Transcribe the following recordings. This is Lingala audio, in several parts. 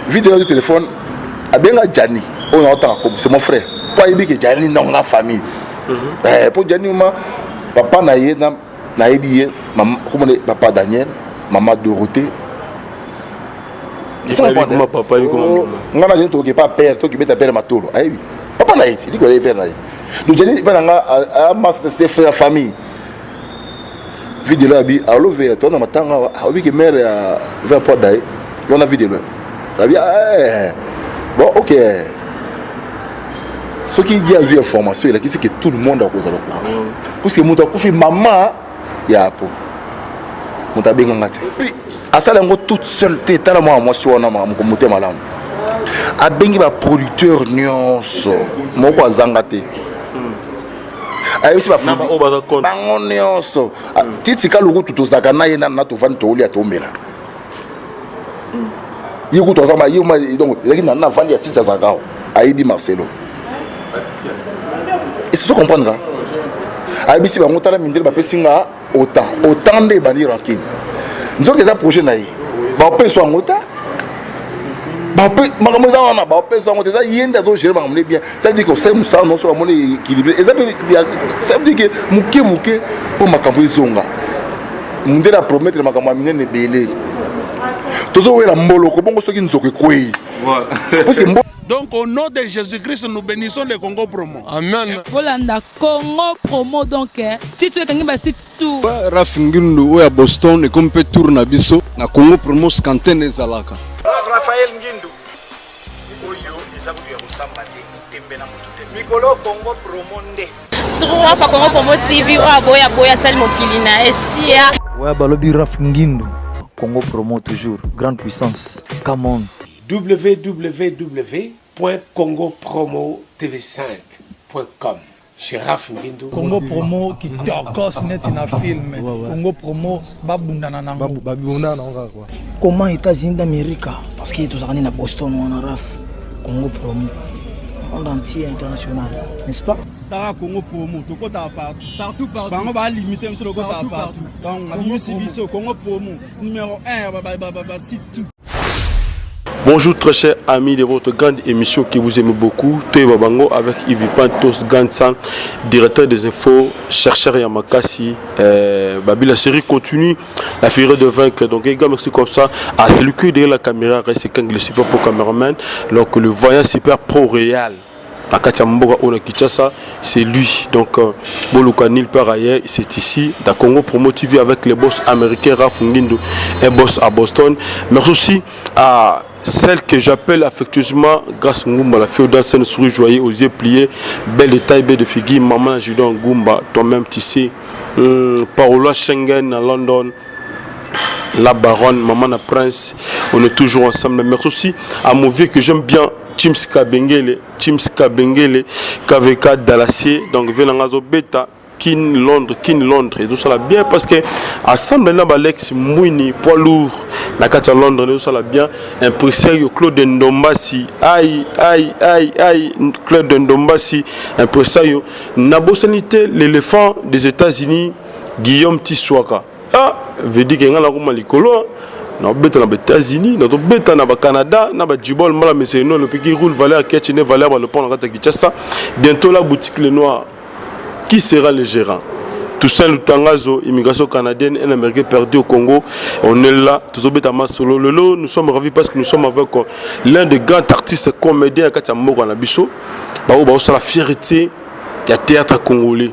Video na téléphone abenga Gianni oyo naotanga kombo, c'est mon frère, mpo ayebi ke Gianni ndonga famille. Mpo Gianni ma papa na ye nayebi ye komona papa Daniel, mama Dorothée. Nga na Gianni tokoki pa père, tokibeta père matolo, ayebi papa na ye ti liko ayebi père na ye. Donc Gianni mpe na nga amasa, c'est frère famille. Video abi alo ve to na matanga awa, ayebi ke mare ya ve po daye wana. Video abi bon, ok, soki ye azwi information, elakisi ke tout le monde akozala courant, puisque moto akufi, mama ya apo, moto abenganga te. Puis asala yango toute seule te. Tala mwana mwasi wana, motema malamu, abengi baproducteur nyonso, moko azanga te. Ayebisi bango nyonso titika lokutu tozalaka na ye nanu na tovandi, tokolia, tomela. Ye kutu aza ye, donc ezalaki na navandi ya titi, azalaka awa, ayebi Marcelo. Est-ce comprendre ka? Ayebisi bango: tala, mindele bapesi nga autant, autant nde ebandi rancune. Nzoki eza projet na ye, baopesa yango ta makambo eza wana, baopesa yango te. Eza ye nde azogérer makambo ne bien. Ça veut dire que osali mosala nyonso, bamoni équilibré eza mpe. Ça veut dire que moke moke mpo makambo ezonga. Mondele apromettre makambo ya minene ebele, tozowela mboloko bongo soki nzoko ekwei, parce que Donc au nom de Jésus-Christ, nous bénissons le Congo Promo. Amen. Bolanda Congo Promo, donc titre ekangi basite tout. Raf Ngindu oyo ya Boston, ekomi mpe tour na biso na Congo Promo Scantene ezalaka. Rafael Ngindu oyo eza kutu ya kosamba te, tembe na motu te, mikolo Congo Promo nde. Trois Congo Promo TV oyo aboya boya asali mokili na esia. Ouais, balobi Raf Ngindu, Congo Promo toujours grande puissance, come on. www.congopromotv5.com chez Raf Ngindu. Congo Promo kitokos neti na film. Congo Promo babundana nango. Babundana nango kaka quoi. Comment États-Unis d'Amérique, parce que tozalaka nde na Boston wana. Raf, Congo Promo monde entier, international, n'est-ce pas? Taka Congo Promo, tokotaka partout. Partout, partout. Bango balimite biso, tokotaka partout. Donc abimisi biso Congo Promo numéro 1, basite tout. Bonjour très chers amis de votre grande émission que vous aimez beaucoup, Toyeba Bango avec Yves Pantos Gansan, directeur des infos, chercheur Yamakasi, Babi, la série continue, la fureur de vaincre. Donc, les gars, merci comme ça à celui qui est derrière la caméra, reste Kang, le super pro caméraman, donc le voyant super pro réel. Na kati ya mboka oyo na Kinshasa, c'est lui. Donc boluka nulle part ailleurs, c'est ici dans Congo Promo TV avec les boss américains, Raf Ngindu et boss à Boston. Merci aussi à celle que j'appelle affectueusement Grâce Ngumba, la fille d'ancienne souris joyeux aux yeux pliés, belle de taille, belle de figure, maman Judon Ngumba, toi-même tu sais, Paola Schengen à London, la baronne, maman la prince, on est toujours ensemble. Merci aussi à mon vieux que j'aime bien, Chims Kabengele, Chims Kabengele, KVK Dalassier, donc Venangazo Beta, Kin Londres, Kin Londres, et tout ça là bien parce que ensemble là, Alex Mouini, poids lourd, na kati ya Londres, tout ça là bien, impresario Claude Ndombasi, aïe, aïe, aïe, aïe, Claude Ndombasi, impresario, nabosani te l'éléphant des États-Unis, Guillaume Tiswaka. Ah, veut dire que nga nakoma likolo, nabeta na baÉtats-Unis, nazobeta na baCanada, na bajibol mbala meseno lopeki roule valeur ketchene valeur balopon na kati ya Kinshasa. Bientôt la boutique Le Noir, qui sera le gérant? Toussaint Lutangazo, immigration canadienne, un Américain perdu au Congo. On est là, tozobeta masolo. Lelo, nous sommes ravis parce que nous sommes avec l'un des grands artistes comédiens kati ya mboka na biso. Bao bao la fierté ya théâtre congolais.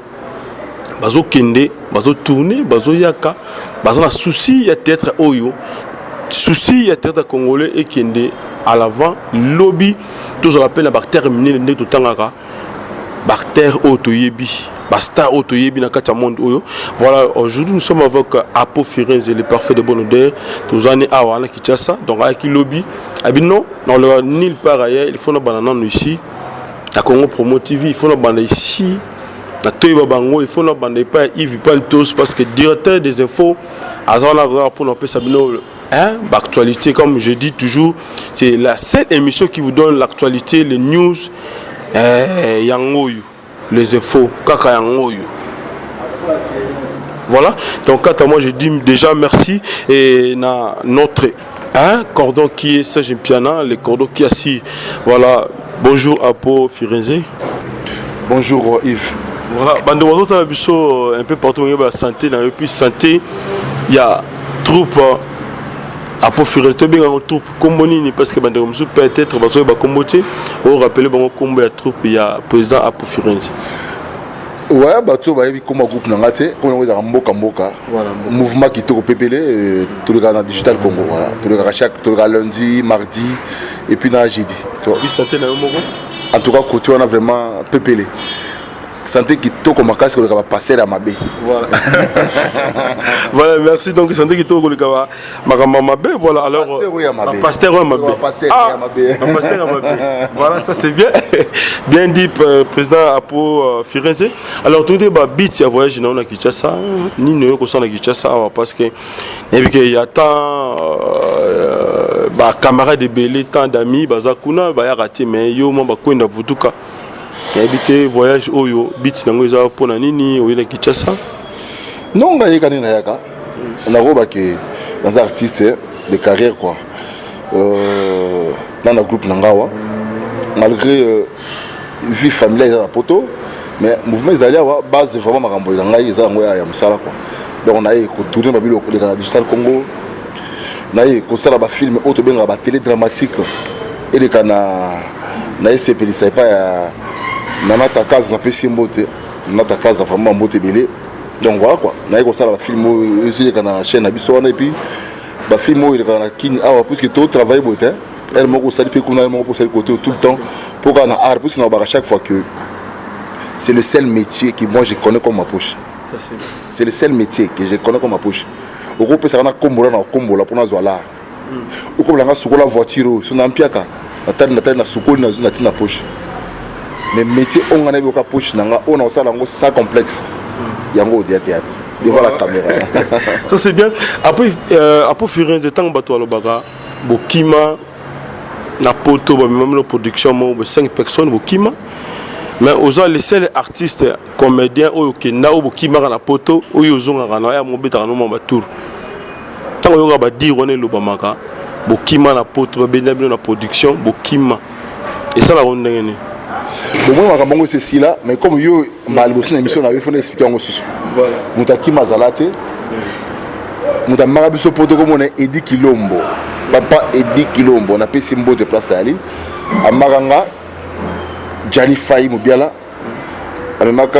Bazokende, bazotourne, bazoyaka, baza na souci ya théâtre oyo, souci ya théâtre congolais ekende à l'avant. Lobi tozala mpe na baacteur minene ndenge totangaka baacteur oyo toyebi, bastar oyo toyebi na kati ya monde oyo. Voilà, aujourd'hui nous sommes avec Apo Firenze, le parfait de bonne odeur. Tozani awa na Kinshasa. Donc ayaki lobi, abi non, nakoleka nulle part ailleurs, il faut na banda nano ici na Congo Promo TV, il faut na banda ici na Toyeba Bango, il faut na banda epai ya Yves Pantos, parce que directeur des infos aza wana kaka mpona kopesa bino, hein, l'actualité. Comme je dis toujours, c'est la seule émission qui vous donne l'actualité, les news, yango oyo, les infos kaka yango oyo. Voilà, donc quant à moi, je dis déjà merci et na notre Un cordon qui est Serge Mpiana, le cordon qui assis. Voilà, bonjour Apo Firenze. Bonjour Yves. Voilà, bande bazotala biso un peu partout ba santé na yo puis santé il y a troupe Apo Firenze tobenga yango troupe kombo nini parce que bandeko mosusu peut-être bazoyeba kombo te orappeler bango kombo ya troupe ya président Apo Firenze. Ouais, bato bayebi kombo groupe na nga te, kombo yango ezalaka mboka mboka. Mouvement kitoko pepele, tolekaka na Digital Congo, voilà. Tolekaka chaque, tolekaka lundi, mardi et puis na jeudi. Puis santé na yo moko? En tout cas, côté wana vraiment pepele. Santé kitoko makasi koleka ba pasteur ya mabe. Voilà. Voilà, merci. Donc santé kitoko koleka ba makambo mabe, voilà. Alors pasteur ya mabe. Pasteur ya mabe. Pasteur ya mabe. Voilà, ça c'est bien. Bien dit président Apo Firenze. Alors tout ba beat ya voyage na na Kinshasa, ni ne ko na Kinshasa parce que nayebi ke ya tant ba camarades ebele, tant d'amis baza kuna bayaka te, mais yo mwa bakwenda vutuka. Nayebi te voyage oyo beat nango eza mpona nini oye na Kinshasa? Non, ngai yeka nini nayaka nakoba ke naza artiste de carrière quoi. Na groupe na ngawa malgré vie familiale eza na poto, mais mouvement ezali awa base vraiment makambo na ngai eza yango ya mosala quoi. Donc naye kotourner babiloko koleka na Digital Congo, naye kosala bafilm oyo tobengaka batélé dramatique eleka na esepelisa epai ya Nanata Kaza. Napesi mbote Nanata Kaza, vraiment mbote ebele. Donc voilà quoi, naye kosala bafilm oyo ezoleka na chaîne na biso wana et puis bafilm oyo elekaka na Kini awa, puisque totravaille boye te, elle moko osali mpe kuna, elle moko osali côté tout le temps mpo kaka na art, puisque nalobaka chaque fois que c'est le seul métier que moi je connais comme ma poche. C'est le seul métier que je connais comme ma poche. Okopesaka na kombola na okombola mpona azwa l'art, okombolanga sukola voiture oyo so na mpiaka natali natali na sukoli nazwi na ntina poche. Mais métier oyo nga nayebi oka poche na nga oyo na kosala yango sans complexe, yango odia théâtre devant la caméra. Ça c'est bien. Après Apo Firenze, ntango bato balobaka bokima na poto, bamemami na production moko 5 personnes bokima, mais oza le seul artiste comédien oyo okenda oyo bokimaka na poto, oyo ozongaka na ya mobetaka no mwa batour. Ntango oyoka badire wana elobamaka bokima na poto, babenda bino na production bokima, esalaka ndenge nini? Bomoi makambo yango esesila, mais comme yo mbala liboso na émission na yo, fona expliquer yango susu. Moto akima azala te. Moto amaka biso poto komona Edi Kilombo, papa Edi Kilombo, napesi mbote place ayali. Amaka nga Jani Fai Mobiala, amemaka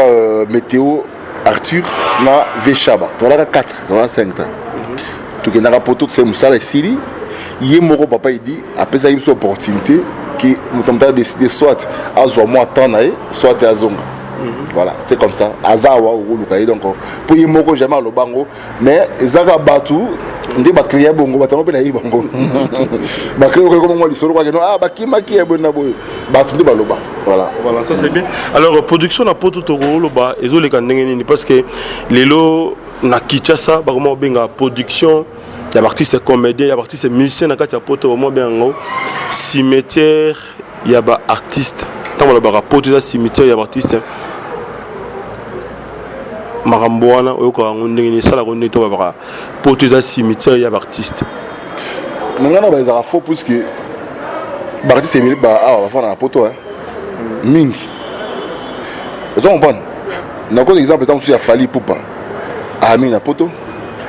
Météo Arthur na V Shaba, tozalaka 4, tozalaka 5 ta. Tokendaka poto, tosali mosala, esili, ye moko papa Edi apesaki biso opportunité ke moto moto adécide soit azwa mwa temps na ye, soit azonga. Voilà, c'est comme ça. Aza awa, okoluka ye. Donc mpo ye moko jamais aloba yango, mais ezaka bato nde bacréa bongo, bato yango mpe nayebi bango bacréa okoki mwa lisolo kwake no, ah, bakimaki ya boye na boye, bato nde baloba, voilà. Voilà, ça c'est bien. Alors production na poto tokoloba ezoleka ndenge nini? Parce que lelo na Kinshasa bakoma kobenga production ya baartiste comédien, ya baartiste musicien na kati ya poto, bakoma benga yango cimetière ya baartiste. Ntango balobaka poto eza cimetière ya baartiste, makambo wana oyokaka yango ndenge nini? Esalaka ndenge to babaka poto eza cimetière ya baartiste? Na ngai na ba ezalaka faux, puisque baartiste ebele awa bafanda na poto mingi, oza comprendre. Nakoza exemple ntango mosusu ya Fally Ipupa, aya mingi na poto,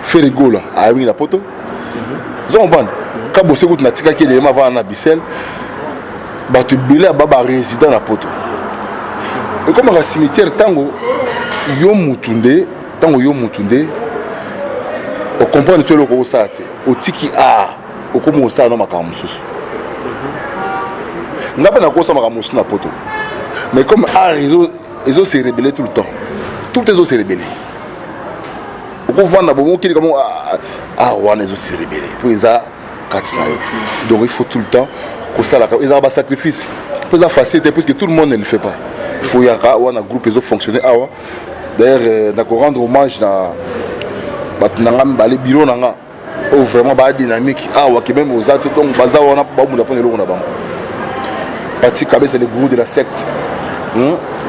Ferre Gola aya mingi na poto, oza comprendre. Kabose kutu natikaki elema avanda na Bisel. Bato ebele aba barésident na poto. Ekomaka cimetière ntango yo mutu nde, ntango yo mutu nde ocomprendre so eloko osala te, otiki art, okomi kosala no makambo mosusu. Nga mpe nakosala makambo mosusu na poto, mais comme art ezo se rebeller tout le temps, tout le temps ezo se rebeller, okovanda bongo okili kamo art wana ezo se rebeller mpo eza kati na yo. Donc il faut tout le temps kosalaka, ezalaka basacrifice mpo eza facile te, puisque tout le monde ne le fait pas. Il faut yaka wana groupe ezofonctionner awa. D'ailleurs nako rendre hommage na bato na nga mibale, bureau na nga oyo vraiment baa dynamique awa, ke même oza te, donc baza wana babunda mpona eloko na bango. Pati Kabesa, le gourou de la secte,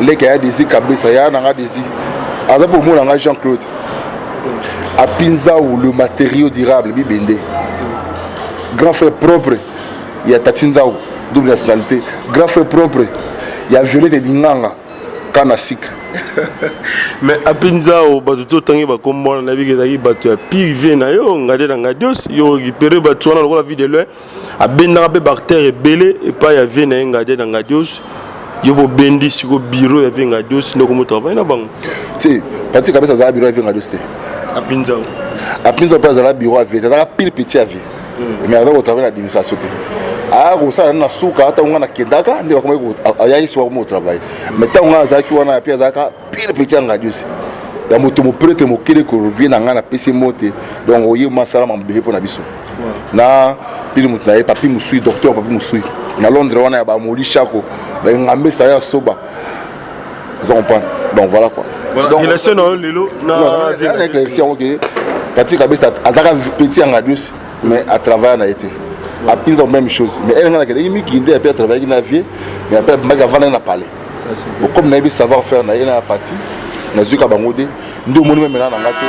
Leke ya Desi Kabesa, ya nanga Desi aza mpo omona nga Jean Claude Apinzau, le matériau durable bibende. Grand frère propre ya Tati Nzau, double nationalité. Grand frère propre ya Violette Dinganga, kana sucre. Mais Api Nzao, bato to otangi bakombo wana, nayebi ezalaki bato ya pire vie na yo. Ngade na Ngadios, yo récupéré bato wana lokola Vie de Loin abendaka mpe baacteur ebele epai ya vie na ye. Ngade na Ngadios, yo bobendi siko bureau ya vie Ngadios ndoko motravaille na bango. Te, Patrick Kabesa azala bureau ya vie Ngadios te. Api Nzao. Api Nzao mpe azala bureau ya vie, azalaka pire petit ya vie, mais aza kotravaille na administration te. Aya kosala na suka ntango nga nakendaka nde bakomaki ayaki soka komi kotravaille. Mais ntango nga azalaki wana, mpe azalaka pire petit ya Ngadios, ya moto moprêtre mokili kovie na ngai, napesi mo te. Donc oye masala mabele mpo na biso na pili moto na ye Papi Mosui, docteur Papi Mosui na Londres wana, ya bamoli chako baengambe saya soba, oza comprendre? Donc voilà quoi. Donc relation na yo lelo na éclairci yango ke Patrick Kabesa azalaka petit ya Ngadios, mais atravaille na ye te. Apinza, même chose. Mais ele nga nakendaki mikili nde ape atravaillaki na vie, mais après abimaki, avandaki na palais. Bon, comme nayebi savoir faire na ye na ya pati, nazwika bango de nde omoni memela na nga te.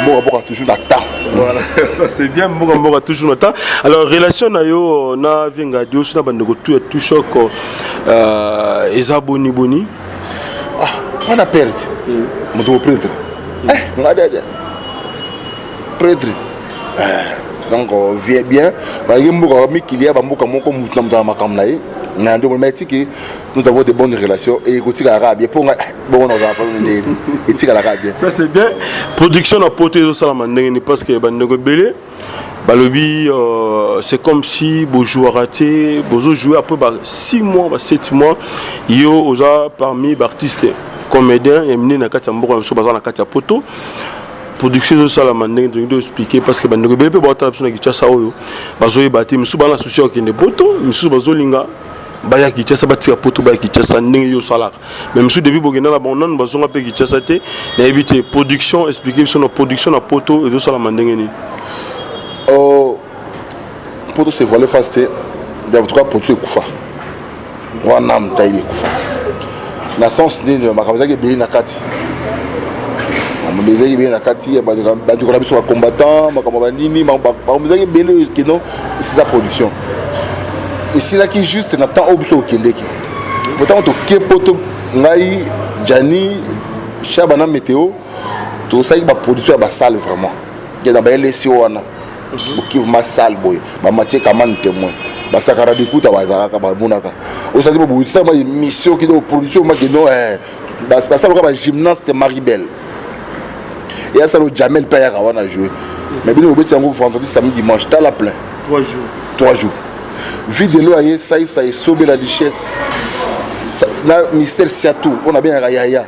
Mboka mboka toujours na temps. Voilà, ça c'est bien. Mboka mboka toujours na temps. Alors relation na yo na vie Ngadios na bandeko tout ya tout choc, eza boni boni? Ah, wana perte moto moprêtre nga dede prêtre. Donc vie bien balingi mboka mikili ya bamboka moko, mutu na moto na makambo na ye na nde. Mais etiki, nous avons de bonnes relations et ekotikalaka bien mpo nga bongo nazala problème ndenge etikalaka bien. Ça c'est bien. Production na poto ezosalama ndenge nini? Parce que bandeko ebele balobi c'est comme si bojouaka te, bozojouer après ba 6 mois, ba 7 mois. Yo oza parmi baartiste comédien ya minene na kati ya mboka na biso, baza na kati ya poto. Production ezosalama ndenge tolingi toexpliquer, parce que bandeko ebele mpe baotala biso na Kinshasa oyo bazoyeba te. Misusu bana souci ya kokende poto, misusu bazolinga baya Kinshasa, batika poto, baya Kinshasa ndenge yo osalaka. Mais misusu depuis bokenda na bango nanu bazonga mpe Kinshasa te. Nayebi te, production, explique biso na production na poto ezosalama ndenge nini? Poto se voile face te. En tout cas production ekufa wana, moto ayebi ekufa na sens nini. Makambo ezalaki ebele na kati, makambo ezalaki ebele na kati ya bandeko na biso bacombattant, makambo banini, makambo ezalaki ebele keno esisa. Production esilaki juste na temps oyo biso okendeki. Pourtant toke poto, ngai, Jani Shaba na Météo, tosalaki baproduction ya basale vraiment na bayelesi wana. Boki vraiment sale boye, bamatie kamani témoin, basakara dikuta bazalaka bamonaka osali bobotisama émission kino production makino basalaka bagymnaste Maribel e asala Jamel mpe ayaka wana jouer. Mais bino bobeti yango vendredi, samedi, dimanche, tala plein. 3 jours. 3 jours videlo aye saisa esobe la duchesse na mystère siato oyo nabengaka yaya.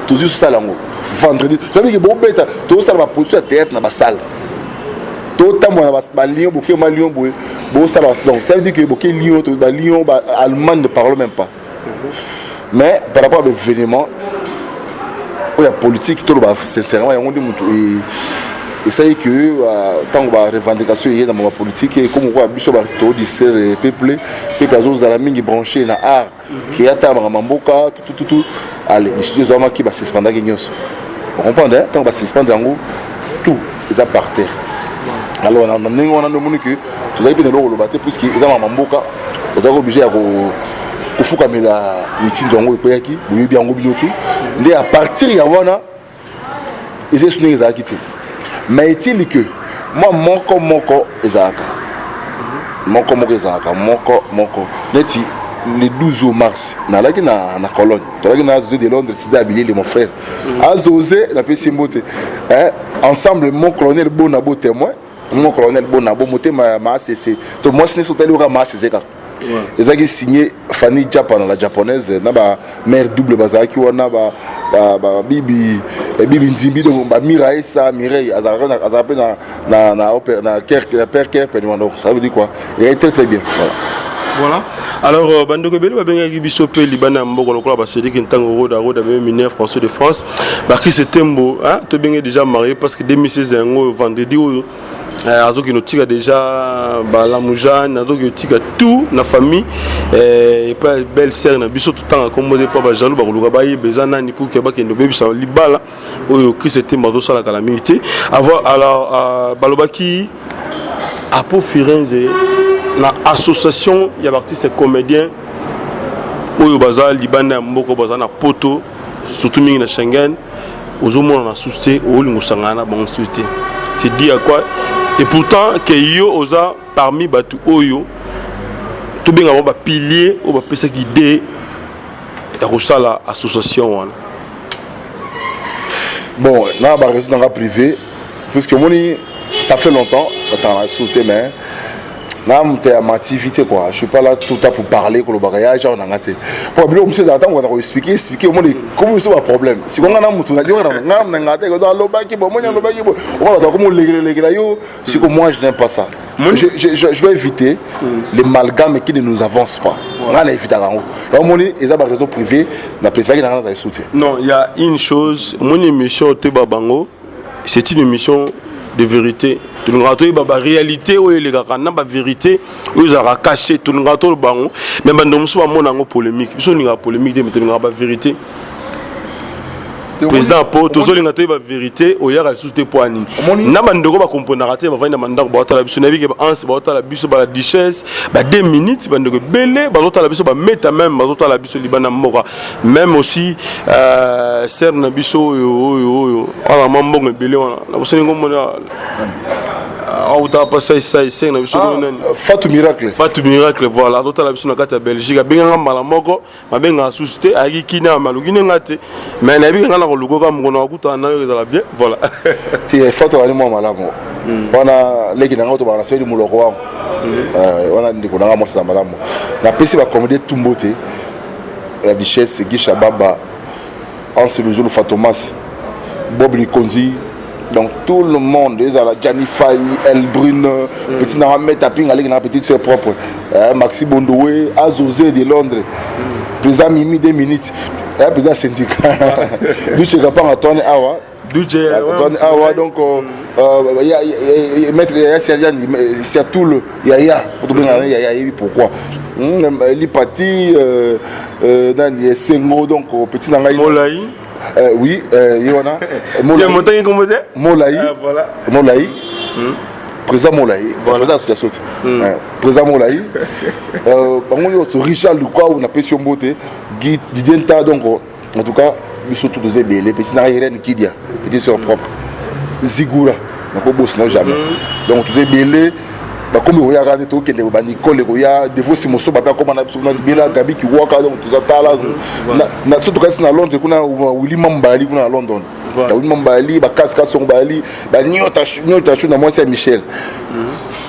Tozwi tosala yango vendredi, tobiki bobeta, tozosala baposition ya théâtre na basale, totambola na balion, boke ma lion boye bosala. Donc ça veut dire que boke Lyon, balion Allemagne, ne parlons même pas. Mais par rapport à l'événement oyo ya politique, toloba sincèrement, yango nde motu esali ke ntango barevendication eye na makambo politique, ekomi koya biso baartiste todistraire peuple. Peuple azozala mingi branché na art ke atala makambo ya mboka tutututu. Ale décision ezwamaki, basuspendaki nyonso. Ocomprendre? Ntango basuspendre yango, tout eza par terre. Alors na ndenge wana nde omoni ke tozali mpe na eloko koloba te, puisque eza makambo mboka. Ozalaki obligé ya kofukamela mitindo yango ekweyaki. Boyebi yango bino tu nde à partir ya wana eza esu ndenge ezalaki te. Mais etili ke mwa moko moko ezalaka, moko moko ezalaka, moko moko neti le 12 mars nalaki na Cologne, tolaki na Azose de Londres, sida ya bilili, mon frère Azose, napesi mbote ensemble, mon colonel Bona bo témoin, mon colonel Bona bo motema ya maasese to mwasi nyonso otali oka maasese kaka. Ezalaki signé Fanny Japan, la japonaise, na bamare double bazalaki wana, babibi bibi nzimbi, donc bamira esa Mireille azalaka mpe na père Kerpen. Donc ça veut dire quoi? Il est très très bien, voilà. Voilà. Alors bandeko ebele babengaki biso mpe libanda ya mboka, lokola basediki ntango roda roda meme mineur Français de France, bakrise Tembo, tobenge déjà marié, parce que 2016 yango vendredi oyo azokende otika déjà balamu Jeanne, azokende otika tout na famille epai belle sœur na biso. Totanga kombo te mpo bajaloux bakoluka bayeba eza nani pour ke bakende obebisa libala oyo Christ Tembo azosalaka na mingi te. Alors balobaki Apo Firenze na association ya baartiste comédien oyo baza libanda ya mboka, baza na poto, surtout mingi na Schengen, ozomona na susu te, olinga osangana na bango susu te. C'est dit à quoi? Et pourtant ke yo oza parmi bato oyo tobenga bango bapilier oyo bapesaki idée ya kosala association wana. Bon, na baréseau nanga privé, puisque omoni, ça fait longtemps basangana na susu te, mais na moto ya mativité quoi, je suis pas là tout le temps pour parler, kolobaka ya genre nanga te, po biloko mosusu ezala ntango baza koexpliquer expliquer, omoni komi biso baproblème. Siko nga na motu nga na nga te alobaki bo, omoni alobaki bo, omoni bato bakomi olekelelekela yo. Siko moi, je n'aime pas ça. Je vais éviter l'amalgame qui ne nous avance pas. Nga na évitaka yango. Omoni, eza baréseau privé, na préféraki nanga nazala soutien. Non, il y a une chose, mon émission Toyeba Bango, c'est une émission de vérité. Tolingaka toyeba baréalité oyo elekaka na bavérité oyo ezalaka caché. Tolingaka toloba yango, mais bandeko mosusu bamona yango polémique. Biso olingaka polémique te, mais tolingaka bavérité. Président, po tozolinga toyeba vérité, oyaka lisusu te mpo anini? Na bandeko bakomprenaka te, bavandi na bandako, baotala biso. Nayebi ke baanse baotala biso, bala duchesse ba 2 minutes, bandeko ebele bazotala biso, bameta même bazotala biso libanda mboka, même aussi sœur na biso oyo wana, mwa mbongo ebele wana na bosani ngomona, autaka pa sai sai na biso nani? Fatou Miracle. Fatou Miracle, voilà, azotala biso na kati ya Belgique. Abenganga mbala moko, babengaka susu te, ayaki kini maluki ndenga te, mais nayebi nga na koluka mokolo akutana na yo, ezala bien, voilà. Te, Fatou azali mwa malamu wana, leki na nga tobaka na soyeli moloko wango wana, ndeko na nga mwasi na malamu. Napesi bacomédie tumbo te, la duchesse Gisha Baba, Anse Luzulu, Fatomas, Bob Likonzi, donc tout le monde, ezala Gianni Fay, Elbrune, petit nanga Meta Ping, aleki nanga petite sœur propre, Maxi Bondowe, Azosé de Londres, président Mimi 2 minutes, président syndicat Duche Kapanga, Tony awa. Duche. Tony awa, donc maître Siatoul Yaya, po tobenga Yaya, yebi pourquoi, Lipati nani, Esengo, donc petit na ngai. Molai. Oui, ye wana. Motangi kombo te. Molai. Molai, président Molai, président association te, président Molai, bango nyonso, Richard Lukau, napesi yo mbote, Didier Nta. Donc en tout cas biso tout toza ebele. Petit nanga Irene Kidia, petit sœur propre, Zigura, nakobosana jamais. Donc toza ebele, bakomi koyaka nde tokende, banicole koya, Devosi Mosoba mpe akoma na biso kuna libela, Gabi Kiwaka. Donc toza tala so tokasi na Londres kuna, Willi Mambali kuna na London, Willi Mambali, bakasi songo bayali, banyota shu na mwasi ya Michel,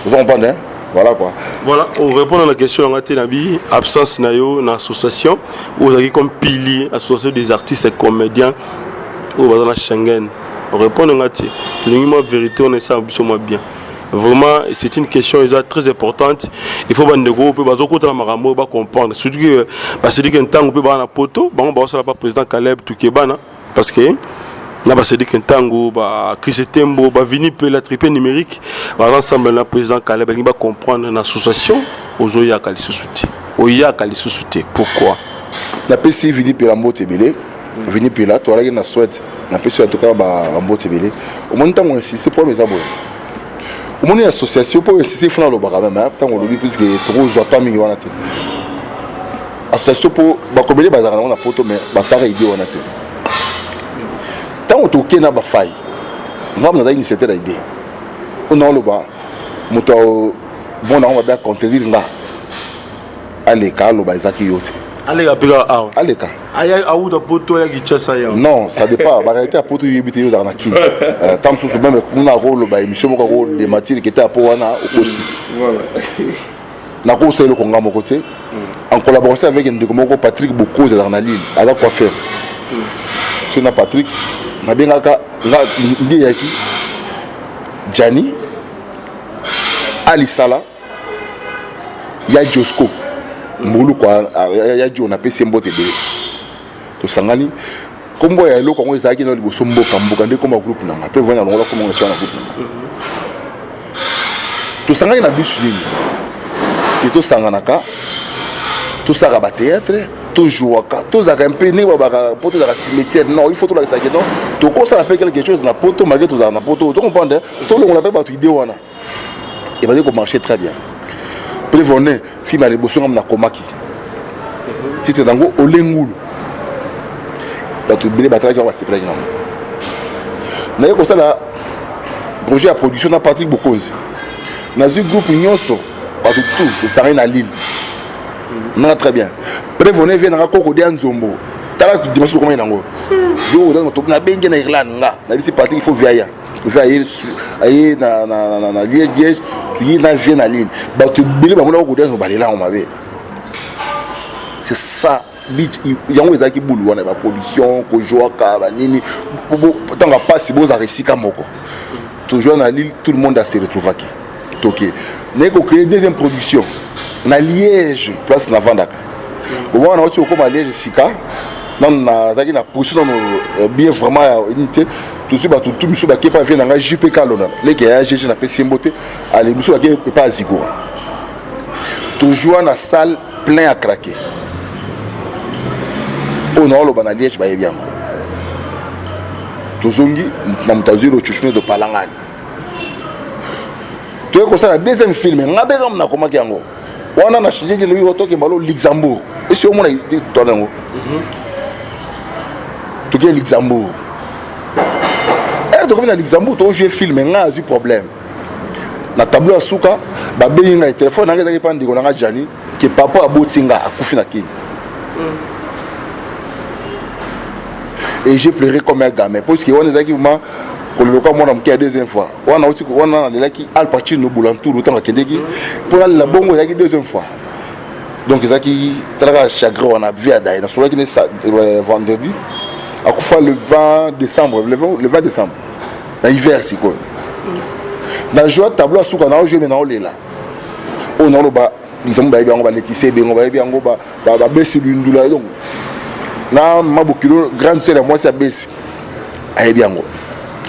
oza comprendre, hein? Voilà quoi. Voilà, on répond à la question nga te na bi absence na yo na association oyo ozalaki comme pilier, association des artistes et comédiens oyo baza na Schengen. Répondre nga te, tolingi mwa vérité wana, esala biso mwa bien. Vraiment, c'est une question eza très importante. Il faut bandeko oyo mpe bazokota na makambo oyo bacomprendre, surtout que basedike ntango mpe baa na poto, bango bazosala pa président Caleb Tukebana, parce que na basedike ntango bakris Tembo bavini mpe la tripe numérique baza ensemble na président Caleb, balingi bacomprendre na association ozoyaka lisusu te, oyaka lisusu te, pourquoi? Napesi Vini Pela mbote ebele. Vini Pela, toalaki na Swede, napesi en tout cas bambote ebele. Omoni, ntango insiste, problème eza boye. Omoni, association mpo insiste fona alobaka même ntango olobi, puisque tokozwa temps mingi wana te. Association mpo bacomédie bazalaka nango na poto, mais basalaka idée wana te. Ntango tokei na bafai, ngambo naza initiateur ya idée oyo, naoloba moto bona yango mabe, acontredire nga, aleka aloba ezaki yo te. Aleka mpe kaka awa. Aleka. Auta poto, ya Kinshasa ya. Non, ça dépend baréalité ya poto, yoyebi te, yo ozalaka na Kini ta mosusu, même kuna akoloba émission moko akodémentir kete ya po wana okosi. Nakosala eloko nga moko te, en collaboration avec ndeko moko Patrick Bokozi, azalaka na Lille, aza coiffeur. So na Patrick nabengaka nga nde eyaki Jani Alisala ya Josco Mbulu kwa ya Jo, napesi ye mbote ebele. Tosangani, nkombo ya eloko yango ezalaki na liboso Mboka Mboka, nde komba groupe nanga mpe vana longola kombo na tia na groupe nanga. Tosangani na biso nini te, tosanganaka, tosalaka bathéâtre, tojouaka, tozalaka mpe ndenge babaka mpo tozalaka cimetière. Non, il faut tolakisaka non, tokosala mpe quelque chose na poto, malgré tozalaka na poto. Tocomprendre, tolongola mpe bato idée wana. Ebandi komarcher très bien. Preuve, film ya liboso ngam nakomaki, titre nango Olengulu. Bato ebele batalaki yango, basepelaki nango. Naye kosala projet ya production na Patrick Bokonzi. Nazwi groupe nyonso, bato tout tosangani na Lille nanga très bien. Preuve, vie nanga koko dia nzombo, tala dimension tokomaki nango. Nabengi na Irlande, nga nabisi Patrick, il faut viaya vie aye, aye na Liège, toye na vie na Lille. Bato ebele bamonaka kodia nzombo, balela yango mabe. C'est ça beach yango ezalaki bulu wana, baproduction kozwaka banini ntango ya mpasi, bozalaka esika moko. Toujours na Lille, tout le monde ase retrouvaki. Toke naye kocréer deuxième production na Liège, place navandaka. Bomwana nauti kokóma Liège sika, nano nazalaki na position nano bien vraiment ya nini te. Tozwi bato tu miso bake epa vie na ngai JP Kalona, leke ya GG, napesi ye mbote. Ale miso bake epa ya Zigora, toujours na salle plein à craquer. Oyo naoloba na Liège, bayebi yango. Tozongi na moto azwi rochuchune, topalangani, toye kosala deuxième film. Nga mpe kama nakomaki yango wana na change lobi, tokemba lo Luxembourg. Esi omona tona yango, toke Luxembourg. Ere tokomi na Luxembourg, tojouer film. Nga azwi problème na tableau ya suka, babengi ngai, telefone nanga ezalaki mpa ndeko nanga Jani, ke papa aboti nga akufi na Kini. Et j'ai pleuré comme un gamin, parce que wana ezalaki vraiment koleloka mwana moke ya deuxième fois. Wana auti wana nalelaki Al Pacino Bulantulu ntango akendeki mpo nalela bongo, ezalaki deuxième fois. Donc ezalaki talaka chagrin wana. Vie ya daye, nasolaki ne vendredi, akufa le 20 décembre, le 20 décembre na hiver. Sikoyo na joie tableau asuka na ojouer, me naolela. Oyo naoloba, lisambo bayebi yango, baletisi ebengo bayebi yango, babesi lundula. Donc na mabokilo, grande sœur ya mwasi abesi ayebi yango,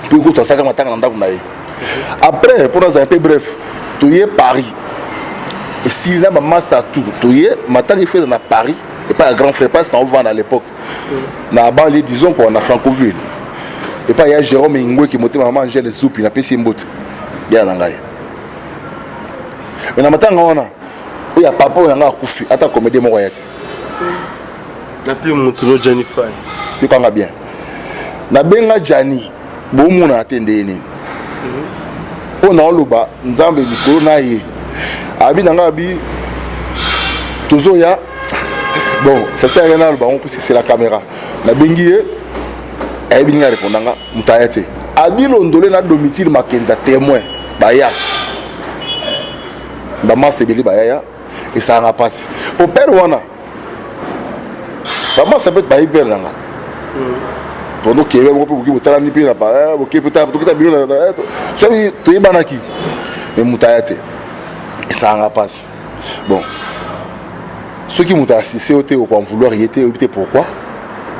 mpo kutu asalaka matanga na ndako na ye. Après, mpo nazala mpe bref, toye Paris, esili na bamaster tour, toye matanga efeza na Paris epai ya grand frère mpasi na ovanda à l'époque na banlieue, disons quoi, na Franconville, epai ya Jérôme Ingweki motema, mama Angele Zupi, napesi ye mbote ya na ngai. Me na matanga wana oyo ya papa oyo yanga akufi, ata comédie moko aya te. Napi motu no Jani Fai. Yokanga bien, nabenga Jani, bomonana te ndenge nini. Mpo naoloba Nzambe likolo na ye, abi na ngai, abi tozoya. Bon, ça sert à rien naloba yango puisque c'est la caméra. Nabengi ye, ayebi ngai, arépondanga moto aya te. Abi Londole na Domitile Makenza témoin, baya bamasa ebele bayaya. Esalanga mpasi po pere wana bamasa mpe bayebi pere na nga. Tondokebe moko mpe boki botalani mpe tokita bino soki toyebanaki, me moto aya te, esalanga mpasi. Bon, soki moto asiste yo te, okoen vouloir ye te, oyebi te pourquoi,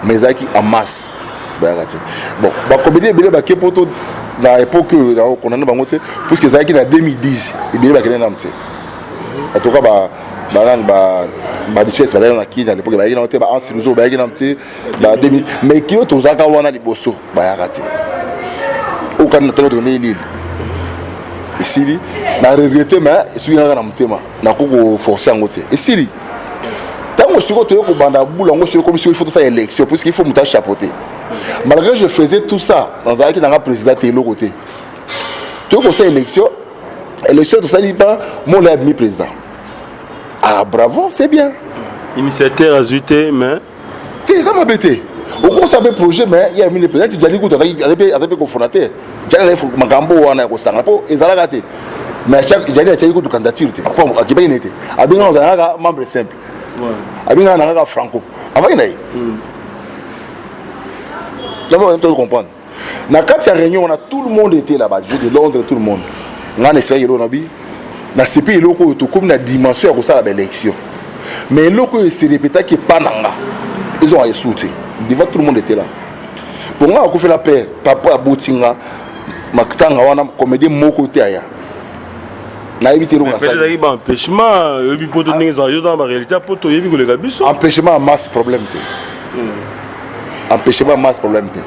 mais ezalaki en masse, bayaka te. Bon, bacomédie ebele bake poto na époque oyo, nakokondane bango te puisque ezalaki na 2010. Ebele bakende nanu te. En tout cas, banani, baduchesse bazalaki na Kini à l'époque, bayaki nano te. Baansiluzo bayaki nano te ba 2000. Mais kilo tozalaka wana liboso, bayaka te. Okani na ntango tokende Lille, esili na regretter, mais esuki kaka na motema, nakoki koforcer yango te. Esili ntango sikoyo toye kobanda bula yango. Soki ekomi sikoyo, il faut tosala élection, puisque il faut moto achapeauter. Malgré je faisais tout ça, nazalaki nanga président te, eloko te. Toye kosala élection. Élection tosali pa mola abimi président. Ah bravo, c'est bien. Initiateur azwi te, mais te, eza mabe te. Okosala mpe projet, mais ye amini président ti Jali kutu azali mpe cofondateur. Jali azali makambo wana ya kosangana mpo ezalaka te, mais Jali atiaki kutu candidature te mpo akibaki ne te. Abengaka ozala kaka membre simple, abengaka na kaka Franco avaki na ye. D'abord comprendre, na kati ya réunion wana, tout le monde était là-bas, jeu de Londres, tout le monde. Nga na esika eloko na bi nasepi, eloko oyo tokomi na dimension ya kosala baélection, mais eloko oyo eserepetaki epa na nga ezonga esu te. Devant tout le monde était là, po nga akufela père, papa aboti nga, matanga wana comédien moko te aya. Nayebi te eloko. Nasali baempêchement, oyebi poto ndenge ezala, yo na baréalité ya poto, oyebi koleka biso. Empêchement ya masse, problème te. Empêchement ya masse, problème te.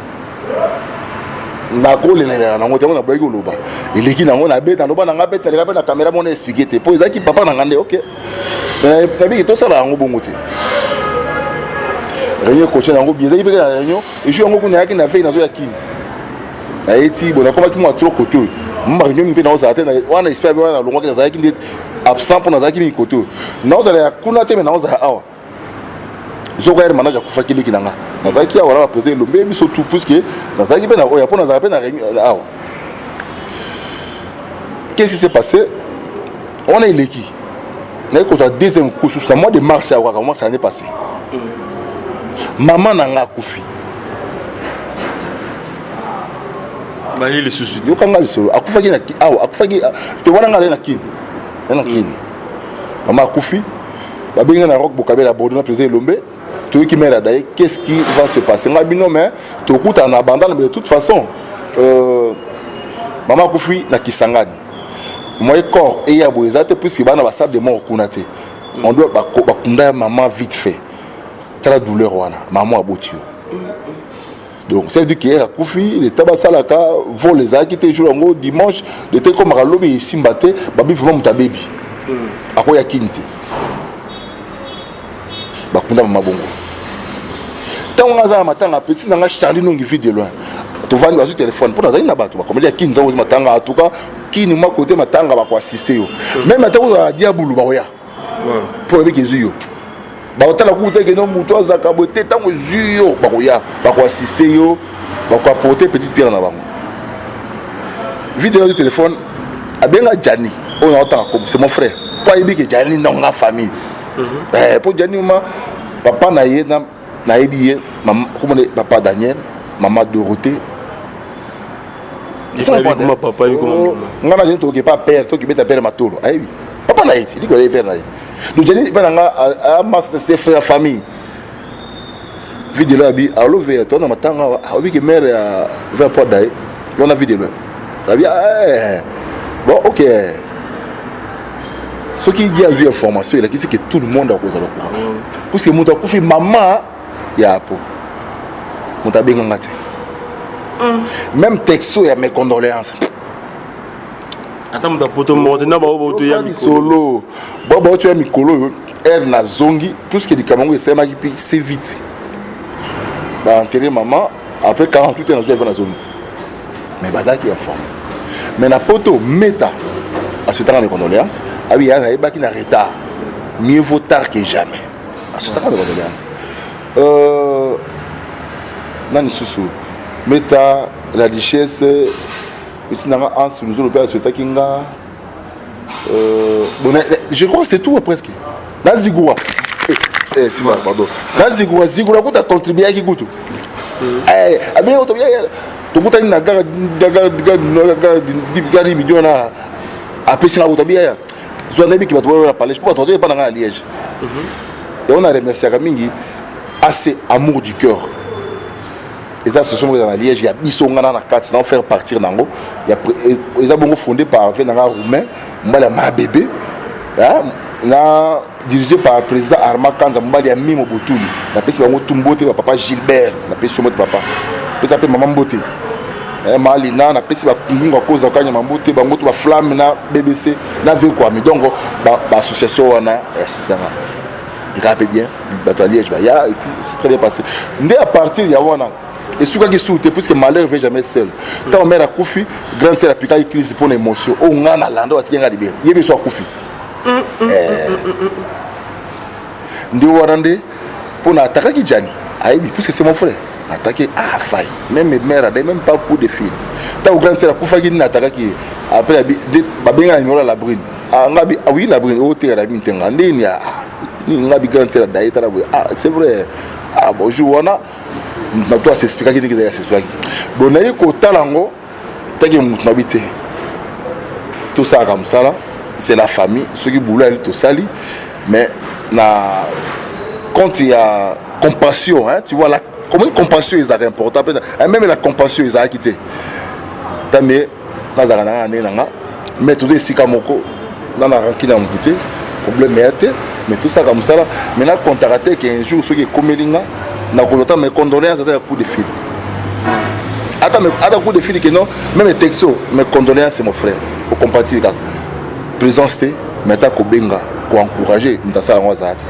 Nakolelalela nango te, yango naboyaki koloba. Eleki nango nabeta, naloba na nga beta, naleka mpe na kamera mona explike te, mpo ezalaki papa na nga nde. Ok, nabiki tosala yango bongo te. Réunion coache yango bien, ezalaki mpe na réunion ejour yango kuna nayaki na veille, nazoya Kini, nayeti bo nakomaki mwa trop kote oyo mwa réunion mingi mpe naozala te wana. Esprit wana nalongwaki, nazalaki nde absent mpo nazalaki mingi kote oyo, naozala ya kuna te, me naozala awa. Zoka ere manage akufaki, leki na nga, nazalaki awa na baprésident Elombe, biso tout, puisque nazalaki mpe na oyo mpo nazalaka mpe na réunion awa. Qu'est-ce qui s'est passé wana? Eleki, naye kozwa deuxième coup susu na mois de mars awa kaka, mars année passée. Mama na nga akufi. Baye lisusu. Yokanga lisolo. Akufaki na awa, akufaki te wana, nga azali na Kini, na Kini. Mama akufi, babengi nga na Rock Bokabela Bordeaux na président Elombe. Toyoki mare adaye, qu'est-ce qui va se passer? Nga bino, mais tokutana na bandana. Mais de toute façon, mama akufi na Kisangani, moye corps eya boye eza te, puisque bana basalle de mort kuna te. On doit bakunda ya mama vite fait. Tala douleur wana, mama aboti yo. Donc ça veut dire que akufi, leta basalaka vol ezalaki te jour yango dimanche, leta ekomaka lobi esimba te. Babi vraiment moto abebi, akoya Kini te. Bakunda mama bongo. Ntango nga aza na matanga, petit na nga Charlie Nongi, vie de loin, tovandi, bazwi telefone mpo nazali na bato bakomeli ya Kini. Ntango ozi matanga, en tout cas Kini mwa kote matanga, bakoassiste yo même ata kozala diabulu, bakoya mpo oyebiki ezwi yo. Bakotala kuku te keno moto azalaka boye te. Ntango ezwi yo, bakoya, bakoassiste yo, bakoapporte petite pierre na bango. Vite nazwi telefone, abenga Jani oyo naotanga kombo, c'est mon frère, mpo ayebi ke Jani ndonga famille, mpo Jani ma papa na ye nayebi ye komona papa Daniel, mama Dorothée. Nga na Jani tokoki pa père, tokibeta père matolo, ayebi papa na ye ti liko ayebi père na ye. Donc Jani mpe na nga amasa, c'est frère famille. Videlo abi alo veya to na matanga awa, aobi ke mare ya ver po daye wana. Videlo abi bon, ok, soki ye azwi information, elakisi ke tout le monde akozala courant, puisque moto akufi, mama ya apo, moto abenganga te, même texto ya mes condoléances. Ata moto apoto moko te na bao baoto ya. Lisolo bao baoto ya mikolo oyo ere nazongi, puisque likambo yango esalemaki mpe c'est vite, baenterre mama après 48 heures, nazwi avion, nazongi. Mais bazalaki informé. Mais na poto, meta asutanga mes condoléances, abi ya nayebaki na retard, mieux vaut tard que jamais. Asutanga mes condoléances. Nani susu? Meta la duchesse esi nanga Anse Luzolo mpe aswetaki nga. Bon, je crois que c'est tout presque. Na Zigura, sima, pardon, na Zigura, Zigura kuta contribuaki kutu. Abe tokutani na gare midi wana, apesi nga kutu, abi yaya zwa, nayebiki bato bayo na palais, mpo bato bato epa na nga na Liège. Yango na remerciaka mingi AC Amour du Cœur, eza association moko eza na Liège ya biso, nga na kati na faire partir nango. Eza bongo fondé par ve nanga Roumain, mobali ya Mabebe, na dirigé par président Armand Kanza, mobali ya Mimo Botuli. Napesi bango tu mbote. Bapapa Gilbert, napesi yo mbote papa, pesa mpe mama mbote, Malina, napesi bakungunga koza kanyama mbote, bango to baflamme na BBC na Vekwami. Donc baassociation wana ya sisanga ekaka mpe bien, bato ya Liège baya, et puis c'est très bien passé. Nde à partir ya wana esukaki su te, puisque malheur vient jamais seul. Ntango mare akufi, grande sœur apikaki crise mpona émotion oyo nga na landa, atiki nga libela, ye biso akufi. Nde wana nde mpona atakaki Jani, ayebi, puisque c'est mon frère, attaqué, ah fai même mère adai même pas coup de fil. Ntango grande sœur akufaki nini, atakaki ye. Après babenga na numéro ya Labrine. Ah, nga bi, ah oui, Labrine oyo te, nabi ntenga ndeni, ah nini, nga bi grande sœur adaye, tala boye, ah c'est vrai, ah bonjour. Wana na to asexplikaki ndenge ezali, asexplikaki. Bon, naye kotala yango taki motu na bi te, tosalaka mosala, c'est la famille. Soki boulot ali tosali, mais na compte ya compassion, hein, tu vois la comment une compassion ezalaka important mpe même la compassion ezalaki te. Tame nazalaka na nga ndenge na nga, mais toza esika moko na na rancune ya motu te, problème ya te, mais tosalaka mosala. Mais nakontaka te ke un jour soki ekomeli nga, nakozwa ta mes condoléances, ata ya coup de fil. Ata ata coup de fil que non, même texto, mes condoléances mon frère. Okompatir kaka. Présence te, mais ata kobenga, ko encourager, moto asala yango azala te.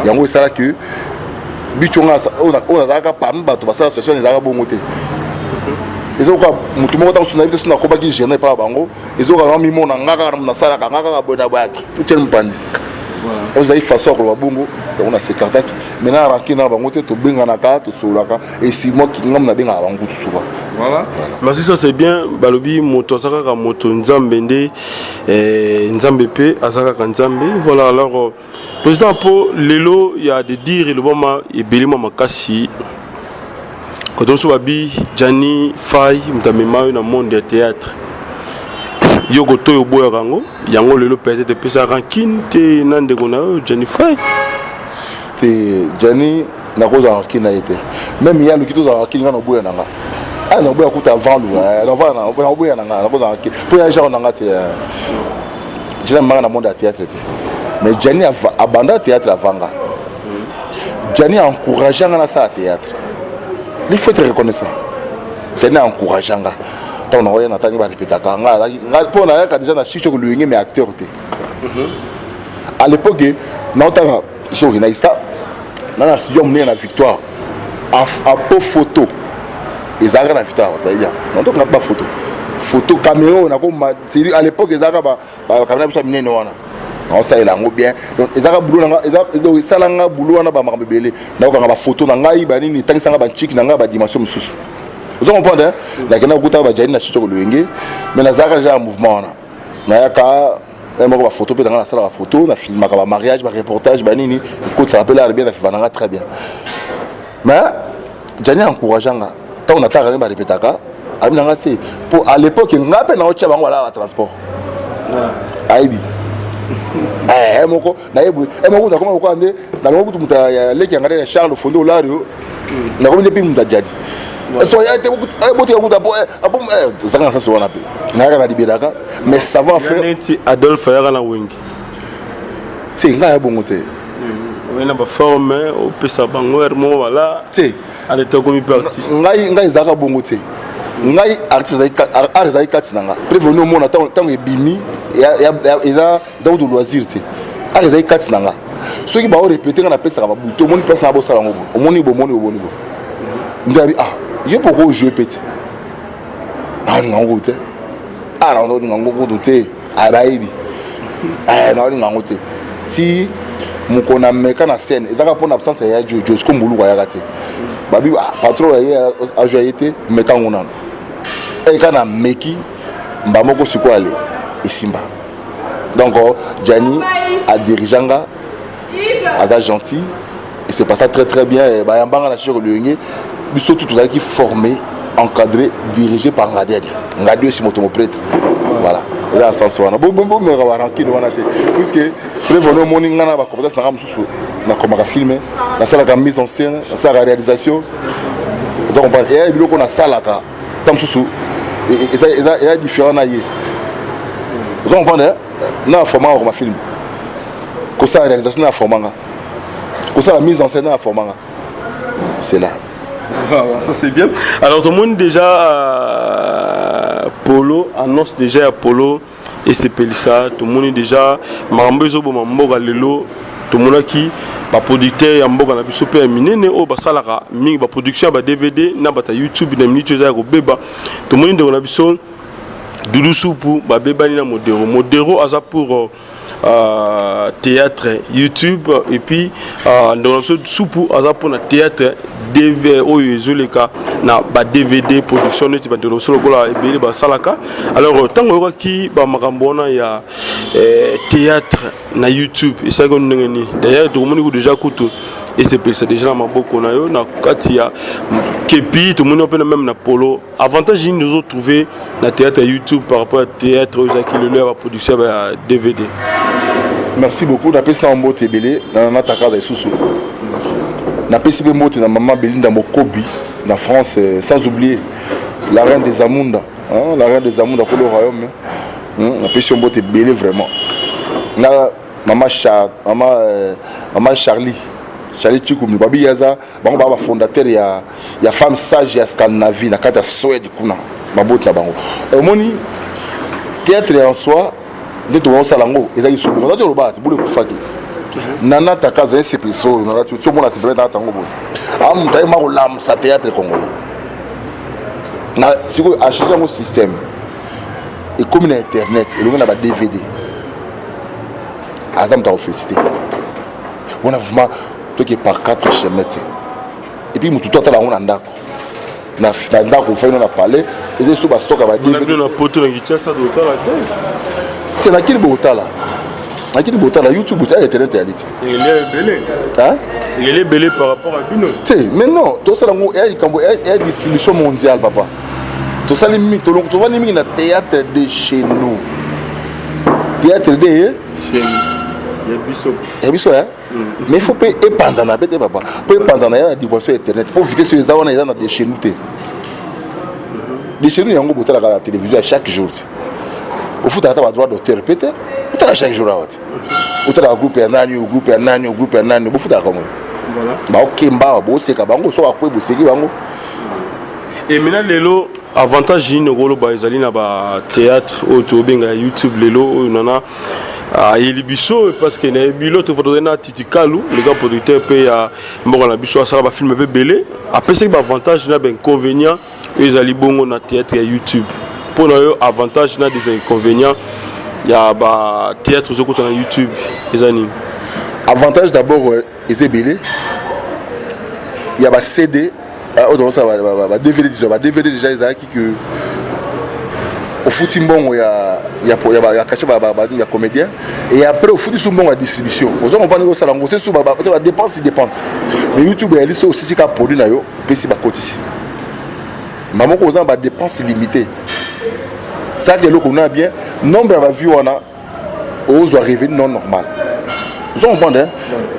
Yango esala que bicho nga oyo nazalaka parmi bato basala association ezalaka bongo te. Ezokoka motu moko ntango mosusu nayebi te soki nakobaki gêne epai ya bango, ezokoka na mimona nga kaka nasalaka nga kaka boye na boye, totiani mopanzi. Ozali façon ya koloba bongo, yango na s'écartaki. Maintenant rancune na bango te, tobenganaka, tosololaka, et si moi ngam nabengaka bango kutu souvent. Voilà. Merci, ça c'est bien. Balobi moto aza kaka moto, Nzambe nde Nzambe mpe aza kaka Nzambe. Voilà, alors président, mpo lelo ya de dire elobama ebele mwa makasi koto mosusu, babi Jani Fai moto amema yo na monde ya théâtre, yo koto oyo oboyaka yango, yango lelo peut-être epesa rancune te na ndeko na yo Jani Fai? Te, Jani nakozala rancune na ye te. Même ye aluki tozala rancune, nga naboya na nga. Ah, naboya kuta avant lu, naboya na nga, nakozala rancune mpo ya genre na nga te. Jani amemaka na monde ya théâtre te, mais Jani abanda théâtre avant nga. Jani encourage nga nasala théâtre, il faut être reconnaissant. Jani encourage nga ntango nakoya, natangi barepetaka nga mpo nayaka déjà na chicho kolenge, mais acteur te à l'époque. Naotanga soki na ista na studio monene na Victoire apo photo ezalaka na Victoire, bato bayebi yango. Naotanga ba photo caméra oyo nakoma à l'époque, ezalaka bacaméra biso ya minene wana, naosalela yango bien. Donc ezalaka boulot nanga, esalanga boulot wana, bamakambo ebele, nakokanga bafoto na ngai, banini, etangisanga banchiki na ngai, badimension mosusu. Ozo comprendre? Nakenda kokuta bajali na chicho koloyenge, mais nazalaka déjà ya mouvement wana. Nayaka moko bafoto mpe nanga, nasalaka photo, nafilmaka bamariage, bareportage, banini, ekotisaka mpe lara bien, nafiva nanga très bien. Mais Jani encourage nga ntango nataka nde barepetaka, abi nanga te, mpo à l'époque nga mpe naotia bango balaka batransport, ayebi moko nayebi moko. Nakoma lokola nde nalongo kutu moto ya leki yanga nde ya Charles Fondo Olario, nakomi nde mpe moto ajadi so ya te botika kuta po ezaka na sasi wana mpe nayaka na libelaka, mais savoir faire. Neti Adolphe ayaka na Wenge. Te, ngai ya bongo te. Oye na baforme opesa bango ere moko, wala te. Aleta okomi mpe artiste. Ngai ezalaka bongo te. Ngai artiste, art ezali kati na nga. Prévenu omona ntango ebimi, eza kutu loisir te. Art ezali kati na nga. Soki baorepete, nga napesaka babutu, omoni place na bosala yango, omoni bomoni, bomoni bo nde abi: "Ah, yo poko ojoue pe te, naolinga yango te." Ah, naolinga yango kutu te, bayebi naolinga yango te. Ti mokolo na meka na scène, ezaka mpona absence ya Josco Mbuluku, ayaka te. Babi patron aye azwa ye te, meka yango nano eleka na meki mba moko. Sikoyo ale esimba. Donc Jani adirige nga, aza gentil et c'est passé très très bien. Bayambanga na chichoko loyenge, biso tout tozalaki formé, encadré, dirigé par Ngadiadia Ngadi osi moto moprêtre. Voilà, eza na sens wana. Bomeka barancune wana te, puisque preuve omoni nga na bacompétence nanga mosusu, nakomaka film, nasalaka mise en scène, nasalaka réalisation. Oza comprendre, eya biloko nasalaka ta mosusu eza différent na ye. Oza comprendre, na formanga koma film, kosala réalisation na formanga, kosala mise en scène na formanga, c'est là. Voilà, ça c'est bien. Alors tout le monde déjà Polo annonce déjà ya Polo esepelisa tomoni déjà makambo ezoboma mboka lelo. Tomonaki baproducteur ya mboka na biso mpe ya minene oyo basalaka mingi baproduction ya ba DVD na bato ya YouTube na miniti oyo eza ya kobeba. Tomoni ndeko na biso Dudu Supu babebani na Modero. Modero aza pour théâtre YouTube et puis ndeko na biso Supu aza mpona théâtre DV oyo ezoleka na ba DVD production neti bandeko na biso lokola ebele basalaka. Alors ntango oyokaki bamakambo wana ya théâtre na YouTube, esalaki ndenge nini? D'ailleurs tokomoni ku déjà kutu esepelisa déjà na maboko na yo na kati ya kepi, tomoni mpe na même na Polo. Avantage nini ozotrouve na théâtre ya YouTube par rapport à théâtre oyo ezalaki lelo ya baproduction ya DVD? Merci beaucoup. Napesi na mbote ebele na natakaza lisusu, napesi mpe mbote na mama Belinda Mokobi na France, sans oublier la reine des Amunda, hein, la reine des Amunda, kolo royaume. Napesi yo mbote ebele vraiment na mama, Char, mama Charlie. Charlie Chikumi babi yaza bango ba fondateur ya ya femme sage ya Scandinavie na kati ya Suède kuna baboti na bango. Omoni théâtre en soi nde tokosala yango ezaki soki nazali oloba ati bule ekufaki nana takaza esepelisa oyo nalati soki omona sepela nalata yango boye a moto ayema kolamusa théâtre congolais na sikoyo achange yango système ekomi na internet elongi na ba dvd aza moto akofélicité wana vraiment toke par quatre chemin te et puis motu to atala yango na ndako na ndako ofai na palais eza so bastock ya badvd na poto na kinshasa totala te te nakili botala nakili botala youtube tia internet ya liti ebele eleli ebele par rapport à bino te mais non tosala yango eya likambo eya distribution mondiale papa tosali mingi tovandi mingi na théâtre de chez nous théâtre de chez ya biso ya biso eh? Mais il faut mpe epanzana mpe te papa mpo epanzana ya na dimension internet mpo vitesse oyo eza wana eza na de chez nous te. De chez nous yango botalaka na télévision ya chaque jour te, ofutaka ata badroit d'auteur mpe te, otala chaque jour awa te, otalaka groupe ya nani, groupe ya nani, groupe ya nani, bofutaka bango baokemba awa, boseka bango so akwe boseki bango. Et maintenant lelo avantage nini okoloba ezali na bathéâtre oyo tobenga ya YouTube lelo oyo nana ayeli biso? Parce que nayebi l'autre fois tozali na Titikalu, le grand producteur mpe ya mboka na biso, asala bafilm mpe ebele, apesaki baavantage na bainconvénient oyo ezali bongo na théâtre ya YouTube. Mpo na yo, avantage na des inconvénients ya bathéâtre ozokota na YouTube eza nini? Avantage d'abord eza ebele ya bacd oyo tokosala ba dvd, disons ba dvd déjà ezalaki que ofuti mbongo ya cachet ya comédien et après ofuti su mbongo ya distribution. Ozo comprendre osala yango se su badépense dépense. Mais YouTube eyali so osisi kaka produit na yo, opesi bakotisi mamoko, oza na badépense limité. Saka eloko na bien nombre ya bavue wana, ozwa revenu non normal. Ozo comprendre, hein?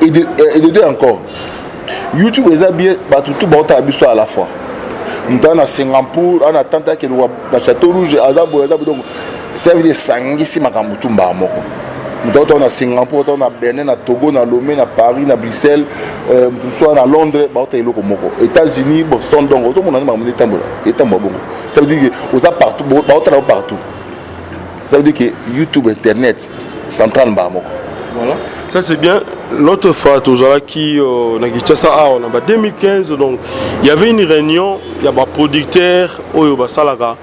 Et de deux encore, YouTube eza bien, bato tu baotala biso à la fois. Moto aza na Singapour, aza na tante akende na Château Rouge, aza boye, aza boye. Donc ça veut dire esangisi makambo tu mbaa moko. Moto aotala na Singapour, otala na Benin, na Togo, na Lomé, na Paris, na Bruxelles, moto mosusu aza na Londres, baotala eloko moko, États-Unis, Boston. Donc ozomona nde makambo nde etambola, etambola bongo. Ça veut dire que oza partout, baotala yo partout. Ça veut dire que YouTube, internet central mbaa moko. Voilà, ça c'est bien. L'autre fois tozalaki na Kinshasa awa na ba 2015, donc il y avait une réunion ya baproducteur oyo basalaka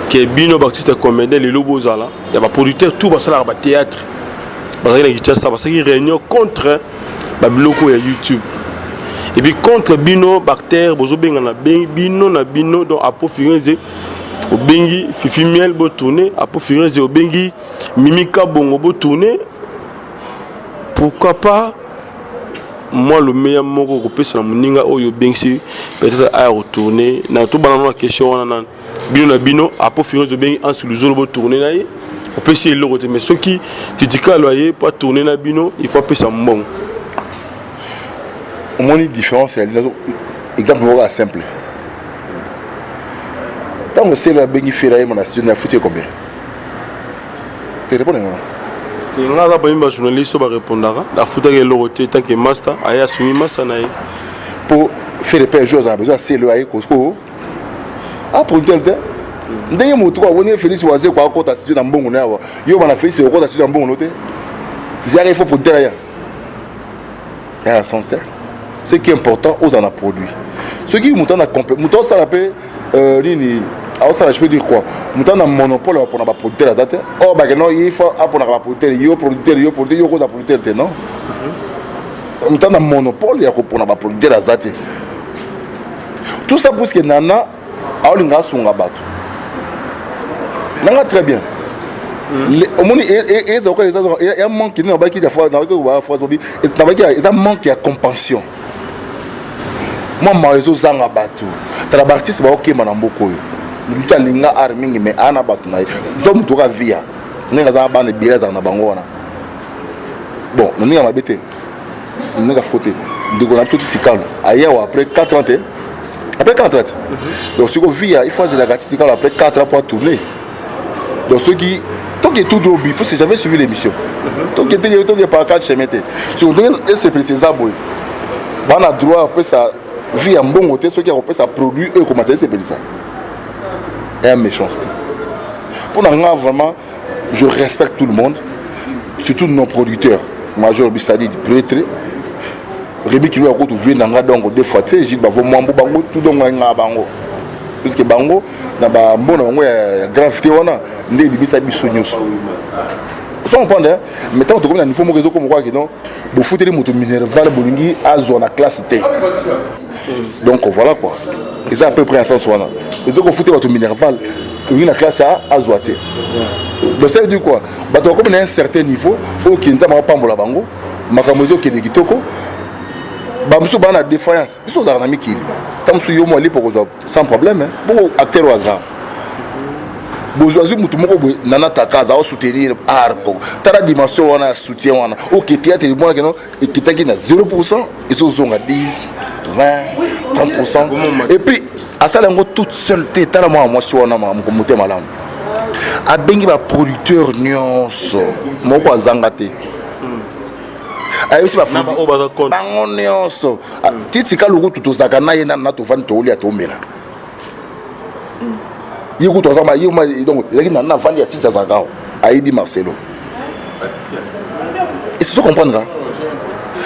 ke bino baartiste comédien lelo bozala, ya baproducteur tout basalaka bathéâtre bazalaki na Kinshasa, basalaki réunion contre babiloko ya YouTube et puis contre bino baacteur bozobengana bino na bino. Donc Apo Firenze obengi Fifi Miel botourne, Apo Firenze obengi Mimi Kabongo botourne, pourquoi pas moi le meilleur moko kopesa na moninga oyo obengisi peut-être aya kotourne na tobana na question wana nani bino na bino. Apo Firenze obengi Anse Luzolo botourne na ye, opesi eloko te. Mais soki Titikalo aye po atourne na bino, il faut apesa mbongo. Omoni différence ya exemple moko ya simple: ntango Sele abengi Fera ye na studio, afuti ye combien? Te répondre ngana. Te, nga aza parmi bajournaliste oyo barépondaka. Afutaki eloko te, tant que master aye asumi master na ye. Mpo Fere mpe jour azala besoin ya Sele, aye kosiko aproducteur te. Ndenge motu ko aboni Félix Waze ko akota studio na mbongo na awa, yo bana Félix okota studio na mbongo no te. Ziaka il faut producteur aya ya sens te. Ce qui est important, ozala na produit. Soki moto ana moto osala mpe nini aosala, je peux dire quoi, moto ana monopole apona baproducteur aza te. Or bakeno ye faut aponaka baproducteur, yo producteur, yo producteur, yo koza producteur te. Non, moto ana monopole ya kopona baproducteur aza te. Tout ça puisque nana aolinga asunga bato nanga très bien. Omoni ezalaka ya manque nini nabaki phrase nabaki, eza manque ya compassion. Mwa mawa ezozanga bato. Tala baartiste baokema na mboka oyo, motu alinga art mingi mais aa na bato na ye. Zwa motu oka via ndenge aza na bana ebele, azala na bango wana. Bon, na ndenge ya mabe te, na ndenge ya fo te, ndeko na biso Titikalo ayewa après 4 ans te, après 4 ans te. Donc siko via il faut azelaka Titikalo après 4 ans po atourner. Donc soki toke tout droit parce que j'avais suivi l'émission, toke teke toke par quatre chemin te. Soki ndenge esepelisa eza boye. Bana droit apesa vie ya mbongo te, soki akopesa produit oyo ekomata esepelisa, ya méchanceté. Mpo na nga, vraiment, je respecte tout le monde, surtout nos producteurs, Major Bisadi, prêtre Rémi Kilo, ya kutu vie na nga. Donc deux fois te, Gilles Bavo Mwambo, bango tout. Donc nga bango, puisque bango na bambona bango ya gravité wana nde ebimisa biso nyonso. Ozo comprendre? Mais ntango tokomi na niveau moko, ezokoma kwaki non, bofuteli moto minerval, bolingi azwa na classe te. Donc voilà quoi, eza à peu près na sens wana. Eza kofute bato minerval, olingi na classe azwa te. Donc ça veut dire quoi? Bato bakomi na un certain niveau oyo ke Nzambe apambola bango, makambo ezokende kitoko. Bamosusu baa na défaillance. Biso ozalaka na mikili, ta mosusu yo mwa lipo kozwa sans problème. Bongo acteur oyo aza bozwa, azwi motu moko boye, Nana Taka, aza osoutenir art. Tala dimension wana ya soutien wana. Oke théâtre emonaki no ekitaki na 0, ezozonga 10, 20, 30. Et puis asala yango toute seule te. Tala mwana mwasi wana, motema malamu, abengi baproducteur nyonso, moko azanga te. Ayebisi bango nyonso titika lokutu tozalaka na ye nanu na tovandi, tokolia, tomela. Ye kutu aza ye, donc ezalaki na navandi ya titi, azalaka awa, ayebi Marcelo, est-ce comprendre?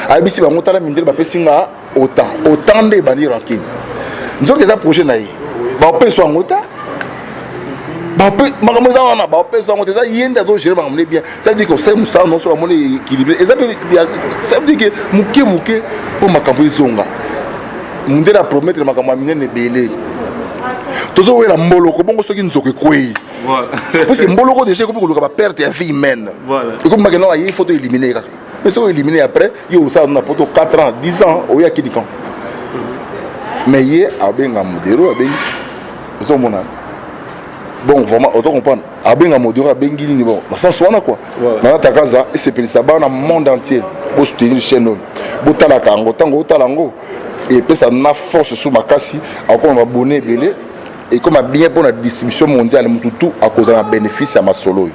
Ayebisi bango: tala, mindele bapesi nga autant, autant nde ebandi rancune. Nzoki eza projet na ye, baopesa yango ta makambo eza wana, baopesa yango te. Eza ye nde azogérer makambo ne bien. Ça veut dire que osali mosala nyonso, bamoni équilibré. Eza mpe, ça veut dire que moke moke mpo makambo ezonga. Mondele apromettre makambo ya minene ebele. Tozowela mboloko bongo soki nzoko ekwei, parce que mboloko déjà ekomi koluka baperte ya vie humaine. Ekomi makena aye, faut toéliminer kaka. Mais soki oéliminer, après ye osala na poto 4 ans, 10 ans, oyaki likan. Mais ye abenga modero, abengi, ozomona. Bon, vraiment, ozo comprendre, abenga modero, abengi nini. Bon, na sens wana quoi, Nana Takaza esepelisa bana monde entier. Bosoutenir chaîne oyo, botalaka yango. Ntango otala yango, epesa na force su makasi, akokoma babone ebele, ekoma bien mpona distribution mondiale. Motu tu akozala na bénéfice ya masolo oyo.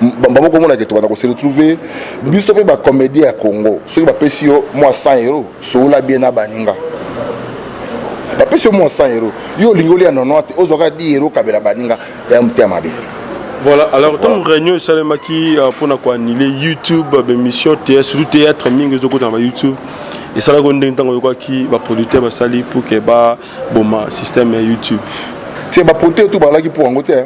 Bango komonaka, tobanda kose retrouver biso mpe bacomédien ya Congo. Soki bapesi yo mwa 100 euro, solola bien na baninga. Bapesi yo mwa 100 euro, yo olingi olia nono te, ozwaka 10 euro, kabela baninga, ya motema mabe. Voilà, alors ntango réunion esalemaki mpona koannuler YouTube, baémission théâtre, surtout théâtre mingi ezokota na baYouTube, esalaki ndenge ntango oyokaki baproducteur basali pour ke baboma système ya YouTube? Te, baproducteur tu balaki mpo yango te.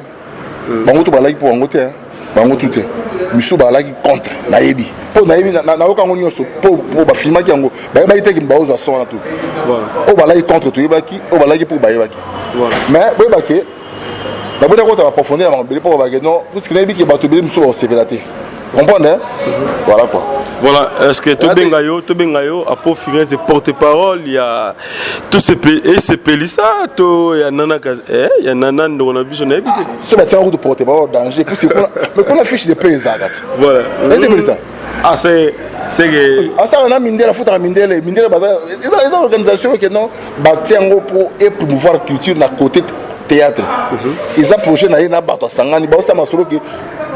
Bango tu balaki mpo yango te, bango tu te. Misusu bazalaki contre, nayebi mpo nayebi, nayoka yango nyonso mpo bafilmaki yango, bayebaki te baozwa son wana tu. Oyo balaki contre toyebaki, oyo balaki mpo bayebaki. Mais boyebake, naboyi kota baprofondeur na bango ebele mpo babake non, puisque nayebi ke bato ebele mosusu bakosepela te. Comprendre? Voilà quoi. Voilà, est-ce que tobenga yo Apo Firenze, porte-parole ya tout esepelisa to ya Nana, ya Nana ndeko na biso? Nayebi te. So batiaka kutu porte-parole, danger, puisque mais kuna fiche de paie ezalaka ti. Voilà. Esepelisa. Ah, c'est que asala na mindele, afutaka mindele. Mindele baza, eza organisation ke non, batia yango mpo epromouvoir culture na côté théâtre. Eza projet na ye na bato asangani, baosala masolo ke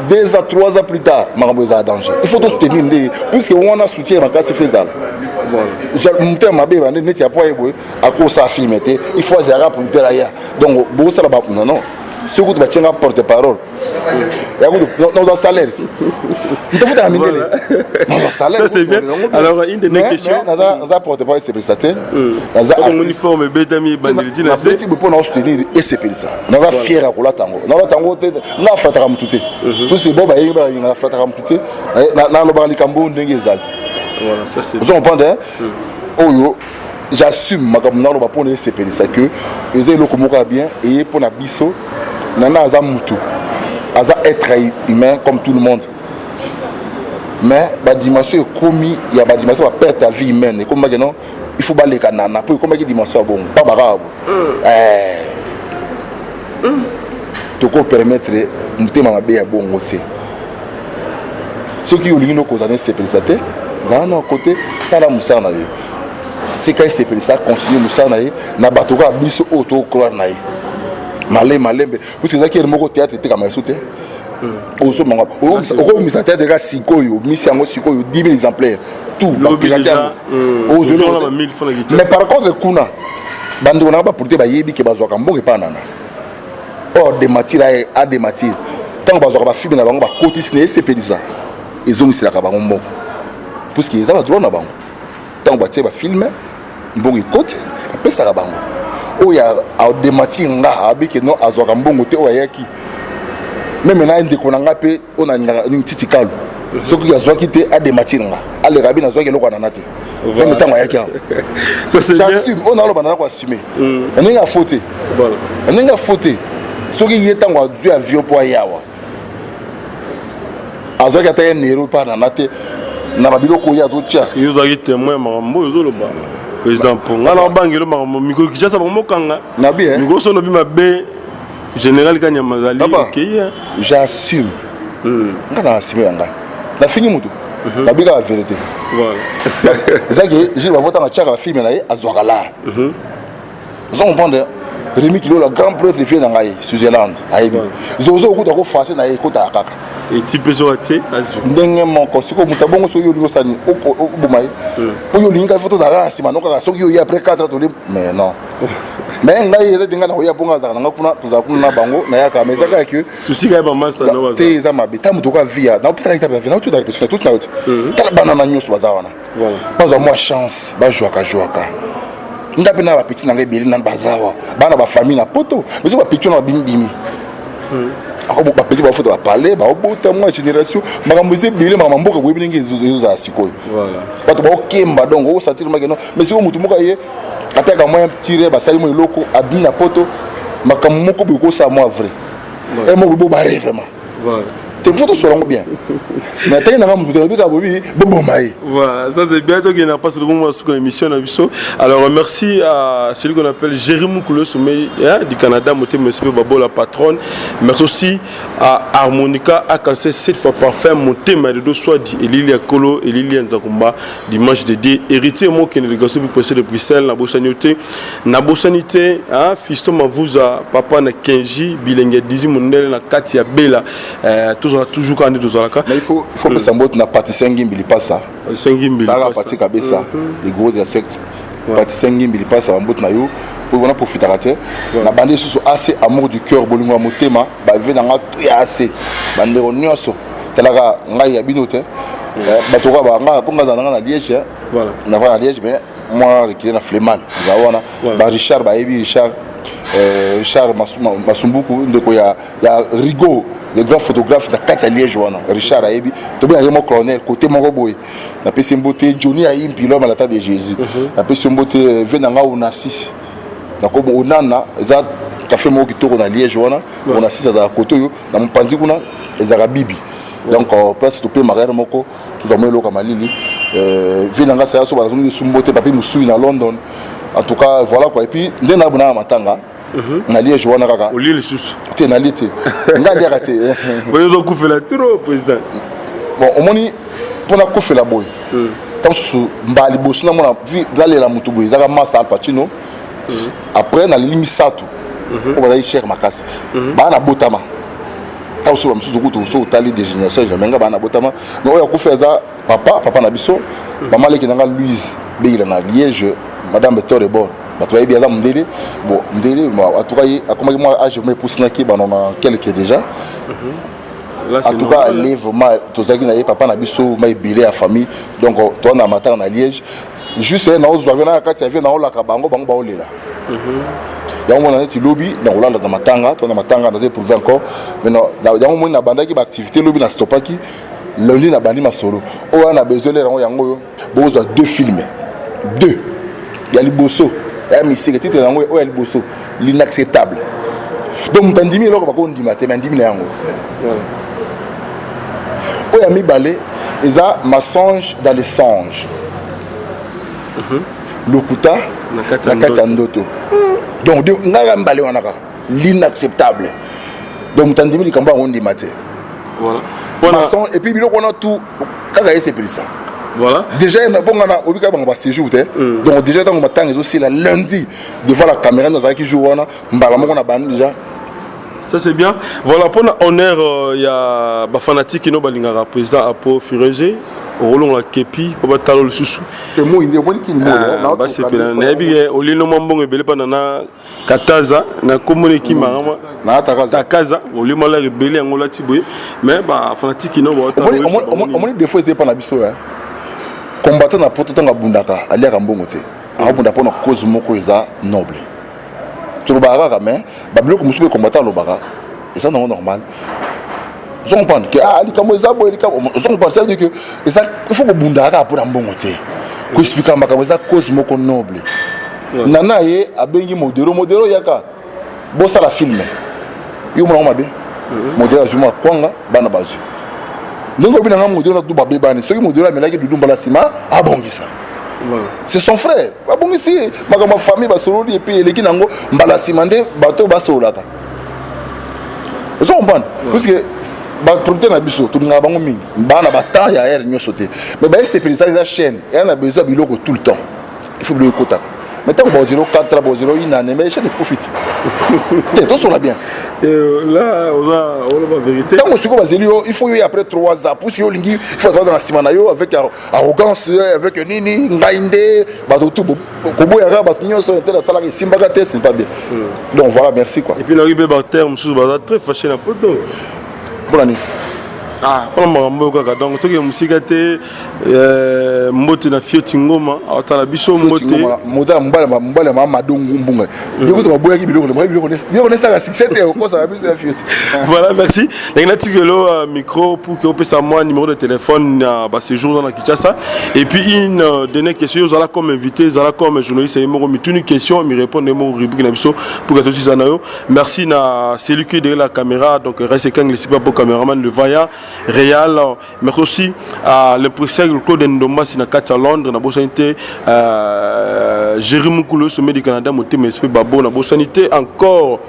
2 ans, 3 ans plus tard, makambo ezala danger. Il faut tosoutenir nde, puisque wana soutien makasi fo ezala. Motema mabe ebande neti ya po aye boye, akosala film te, il faut azalaka producteur aya. Donc bosala, non non, soki kutu batianga porte parole yakutu, naza salaire, ntafutaka mindele, naza salaire. Ça, c'est bien. Alors, une dernière question. Naza porte parole esepelisa te, naza uniforme ebetami, ebandeli ntina. Nabeti boye mpo na osoutenir esepelisa. Naza fier ya kolata yango, nalata yango te, nga aflataka motu te, puisque bo bayengi bayengi, aflataka motu te. Nalobaka likambo ndenge ezali. Ozo comprendre? Oyo j'assume makambo naloba mpona esepelisa, ke eza eloko moko ya bien eye mpona biso. Nana aza mutu, aza être humain comme tout le monde, mais badimension ekomi ya badimension, baperte ya vie humaine ekomaki non, il faut baleka Nana mpo ekomaki dimension ya bongo pa bakaka bo tokopermettre motema mabe ya bongo te. Soki olingi nokozala na esepelisa te, zala na kote, sala mosala na yo, tika esepelisa, continue mosala na ye na bato kaka biso oyo tokocroire na ye malembe malembe, puisque ezalaki ere moko théâtre etekama esu te. Osomba yango okobimisa théâtre kaka sikoyo, obimisi yango sikoyo 10 000 exemplaires, tout bapirate yango. Mais par contre kuna bandeko nanga bapolite bayebi ke bazwaka mbongo epa nana or démentir, adémentir. Ntango bazwaka bafilme na bango, bakotisi na esepelisa, ezongiselaka bango mbongo, puisque eza badroit na bango. Ntango batie bafilme, mbongo ekoti, bapesaka bango. Oyo adémentir nga abike no azwaka mbongo te. Oyo ayaki même na ndeko na nga mpe oyo nalingaka nini, Titi Kalu, soki azwaki te, adémentir nga, aleka bi nazwaki eloko anana te même ntango ayaki awa. J'assume oyo naloba, naza koassume na ndenge afo te, na ndenge afo te. Soki ye ntango azwi avion mpo aye awa, azwaki ata ye nero mpa nana te na babiloko oyo azotia. Yo ozalaki témoin makambo oyo ozoloba, président, mpo nga na obangelo makambo mikolo Kinshasa bakomokanga. Nabi. Mikolo so olobi mabe, général Kanyama azali. Okei. J'assume, nga na assume ya ngai. Nafingi mutu, nabi kaka vérité. Ezaki Gilles Bavotanga atiaka bafilme na ye, azwaka lar. Oza comprendre? Rémi Kilola, grand prêtre, fie na ngai Switzerland, ayebi zozo okuta kofase na ye, ekotaka kaka. Etipe so atie. Ndenge moko sikoyo moto abongo, soki olingi osala nini, oboma ye mpo yo olingi kaka fo tozala kaka nsima no kaka. Soki oye après 4 ans toli, mais non, mais ngai eza te, ngai nakoya mpo ngai azalaka na ngai kuna, tozala kuna na bango, nayaka. Mais eza kaka ke Souci kaka bamaster no. Te, eza mabe. Ta moto oka via naopesaka etape ya vie, naotuta répétition tuti na yo te. Tala bana na nyonso baza wana, bazwa mwa chance, bazwaka zwaka. Nga mpe na bapeti na ngai ebele nani bazawa, bana bafamille na poto. Mais soki bapeti wana babimibimi, bapeti bafuta bapale, baobota mwa génération, makambo eza ebele. Makambo mboka boyebi ndenge ezozala sikoyo, bato baokemba. Donc okosentir make non. Mais sikoyo motu moko aye, apeka mwa tire, basali mwa eloko, abimi na poto, makambo moko boye kosala mwa vrai e moko bo bare vraiment te. Faut tosola yango bien, mais atangi nanga motu te, nabika bobi boboma ye. Voilà, ça c'est bien. Donc, il n'a pas seulement sur l'émission. Alors, merci à celui qu'on appelle Jérémy Moukoulou, sommet, hein, du Canada, Moté Monsieur Babo, la patronne. Merci aussi à Harmonica, à 7 fois parfait, Moté Madedo Swadi, et Lilia Kolo, et Lilia Nzakumba, dimanche dédié. Héritier, moi, qui est le garçon plus de Bruxelles, Nabo Sanioté, Nabo Sanité, hein, Fiston Mavouza, papa na Kenji, Bilenge, Dizi Mundele, na Katia Bella, toujours, toujours quand on est dans Mais il faut que ça monte na Patricia Ngimbi Lipasa. Patricia Ngimbi. Tala Patrick Kabesa, le gros de la secte. Patricia Ngimbi Lipasa, mbote na yo. Po wana profitaka te. Na bandi susu AC amour du cœur, bolingo ya motema, ba ve na nga ya AC. Bandeko nyonso. Talaka ngai ya bino te. Bato ka ba nga po nga za na Liège. Voilà. Na na Liège, mais moi reculé na Flemal. Za wana ba Richard ba yebi Richard, Richard Masumbuku, ndeko ya Rigo, le grand photographe na kati ya Liège wana. Richard ayebi, tobengaki mo colonel côté moko boye. Napesi mbote Johnny Ayimpi, l'homme à la table de Jésus. Napesi mbote ve na nga Onassis, nakobo Onana, eza café moko kitoko na Liège wana. Onassis azalaka côté oyo na mopanzi kuna, ezalaka bibi. Donc place topemaka ere moko, tozwa mwa eloko ya malili. Vie na nga saya so bazongi esu mbote papi mosui na London. En tout cas, voilà quoi. Et puis nde nabona na matanga na Liège wana kaka. Olie lisusu? Te, nalie te, nga aliaka te. Ozokufela trop, président. Bon, omoni, mpona kufela boye, ntango mosusu mbala liboso namona nalela motu boye, ezaka masa Al Pacino. Après naleli misato oyo bazali cher makasi, baa na botama. Ntango mosusu bamosusu kutu so otali des génération, jamais nga baa na botama. Mais oyo akufi aza papa, papa na biso, mama leki na nga Louise Beyila na Liège, madame Torebor, bato bayebi, aza mondele. Bon, mondele en tout cas, ye akomaki mwa âge vraiment epusinaki bano na quelque déjà. En tout cas, ale vraiment tozalaki na ye, papa na biso, ma ebele ya famille. Donc toza na matanga na Liège, juste ye naozwa vie na kati ya vie, naolaka bango, bango baolela yango. Mona neti lobi nakolala na matanga to na matanga, naza éprouvé encore. Mais yango moni nabandaki baactivité lobi, na stopaki lundi, nabandi masolo oyo wana na besoin lere yango. Yango oyo bokozwa deux films, deux ya liboso ya miseke. Titre yango oyo ya liboso, L'inacceptable. Donc moto andimi eloko bakondima te, mais andimi na yango. Oyo ya mibale eza Mensonge dans les songes, lokuta na kati ya ndoto. Donc ngai ya mibale wana kaka L'inacceptable. Donc moto andimi likambo yango ndima te. Mensonge, et puis biloko wana tout kaka esepelisa. Déjà mpo nga na obika bango baséjour te. Donc déjà ntango matanga ezosila lundi, devant la caméra nazalaki jour wana, mbala moko na bandi déjà. Ça c'est bien. Voilà, pour honneur, il y a ba fanatique no balingaka président Apo Furege, olongola kepi po batala lisusu. Te moi nde omoni kini moi. Basepela nayebi ke olino mwa mbongo ebele mpana na kataza na kombo na ekimaka mwa takaza olimo alaka ebele yango olati boye, mais bafanatike no. Omoni, défaut eza epa na biso ya combattant na Poto. Ntango abundaka, aliaka mbongo te, akobunda mpona cause moko eza noble. Tolobaka kaka, mais babiloko mosusu mpe combattant alobaka eza nango normal. Ozo comprendre ke ah, likambo eza boye, likambo, ozo comprendre? Ça veut dire que eza, il faut kobundaka kaka mpona mbongo te, koexplika makambo eza cause moko noble. Nana ye abengi Modero: "Modero, yaka bosala film." Yo monango mabe, Modero azwi mwa kwanga, bana bazwi ndenge obi nanga. Modero na Dudu babebani. Soki Modero amelaki Dudu mbala nsima abongisa, c'est son frère, babongisi makambo ya famille, basololi, et puis eleki nango. Mbala nsima nde bato basololaka, ozo comprendre? Puisque baproducteur na biso, tolingaka bango mingi, baa na batemps ya aire nyonso te, mais baesepelisa. Eza chaîne eya na besoin ya biloko tout le temps, il faut biloko ekotaka. Mais ntango bozelo 4, bozelo une année, mais chaîne ekufi te. Tosola bien. Là oza oloba vérité. Ntango sikoyo bazeli yo, il faut yo après 3 ans, puisque yo olingi, il faut baza na nsima na yo avec arrogance, avec nini, ngai nde bato tu koboyaka bato nyonso te, nasalaka, esimbaka te, ce n'est pas bien. Donc voilà, merci quoi. Et puis nayoki mpe baterre mosusu baza très fâché na Poto. Mpona nini? Ah, mpona makambo oyo kaka. Donc tokende mosika te. Mbote na Fioti Ngoma, aotala biso, mbote. Mobali ya mama Madongu Mbunga, ye kutu baboyaki biloko, biloko nesaka succès te, okosaka biso ya Fioti. Voilà, merci. Ndenge natikelo micro pour que opesa moi numéro de téléphone na baséjour na Kinshasa. Et puis une dernière question: ozala comme invité, ezala comme journaliste ye moko, mituni question, mi répondre ye moko, rubrique na biso pour que tosisa na yo. Merci na celui qui est derrière la caméra, donc Reste Kang Lesipa pour caméraman, le vaillant Réal. Merci aussi à l'impression Claude Ndombasi na kati ya Londres. Nabosani te Jéry Mukulu, sommet du Canada, motema esprit babo. Nabosani te encore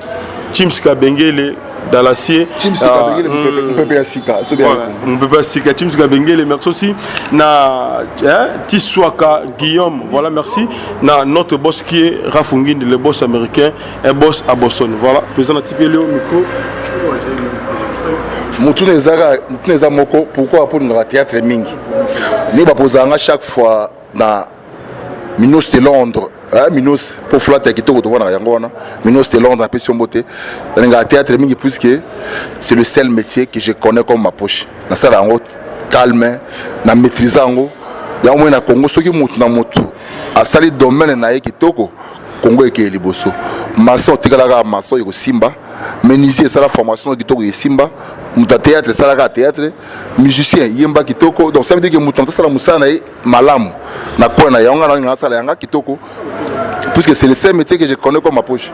Chims Kabengele dans l'acier. Chims Kabengele, mpepe ya sika. Mpepe ya sika, Chims Kabengele. Merci aussi na hein, Tiswaka Guillaume. Voilà, merci na notre boss qui est Rafungindi, le boss américain, un boss à Boston. Voilà, président, natikeli yo micro. Motuna ezaka, motuna eza moko: pourquoi aponingaka théâtre mingi? Ndenge bapozaka nga chaque fois na Minos de Londres, Minos mpo flate ya kitoko tovandaka yango wana. Minos de Londres, apesi yo mbote. Nalingaka théâtre mingi puisque c'est le seul métier que je connais comme ma poche. Nasala yango calme, na maîtrise yango. Yango moi na Congo, soki motu na motu asali domaine na ye kitoko, Congo ekeye liboso. Maçon otikalaka maçon, ekosimba. Menuisier, esala formation kitoko, esimba. Moto ya théâtre esalaka théâtre, musicien yemba kitoko. Donc ça veut dire que moto asala mosala na ye malamu na coin na yango. Nga nalinga asala yanga kitoko puisque c'est le seul métier que je connais comme ma poche.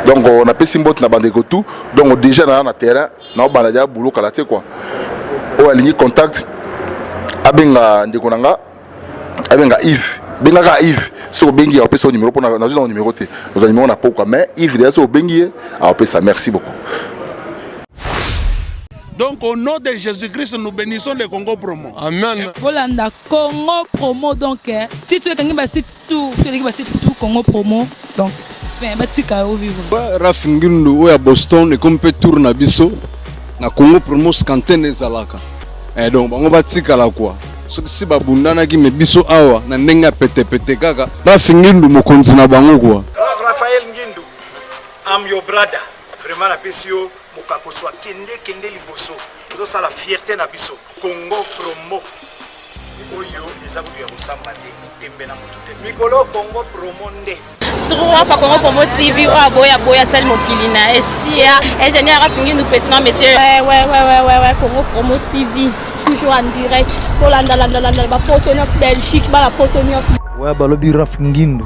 Donc on apesi mbote na bandeko tout. Donc déjà na terrain naobanda dia boulot kala te quoi. Oyo alingi contact, abenga ndeko na nga, abenga Yves, bengaka Yves. Soki obengi, apesa yo numéro, mpona nazwi nango numéro te, ozwa numéro na pokwa. Mais Yves déjà, soki obengi ye, apesa. Merci beaucoup. Donc au nom de Jésus-Christ, nous bénissons le Congo Promo. Amen. Bolanda Congo Promo, donc titre ekangi basite tout, eleki basite tout, Congo Promo. Donc fin batika yo vivre. Raf Ngindu oyo ya Boston, ekomi mpe tour na biso na Congo Promo scantene ezalaka. Donc bango batikala kwa soki si babundanaki, me biso awa na ndenge ya petepete kaka. Raf Ngindu, mokonzi na bango kwa. Raphaël Ngindu, I'm your brother. Vraiment napesi yo mokakoso, akende kende liboso, ozosala fierté na biso. Congo Promo oyo eza kutu ya kosamba te, tembe na motu te. Mikolo Congo Promo nde. Trois fois Congo Promo TV, oyo aboya boya asali mokili na esia. Ingénieur Rafingi, petit non monsieur. Ouais, Congo Promo TV toujours en direct. Kolanda landa landa bapoto nyonso, Belgique, bana poto nyonso. Ouais, balobi Raf Ngindu,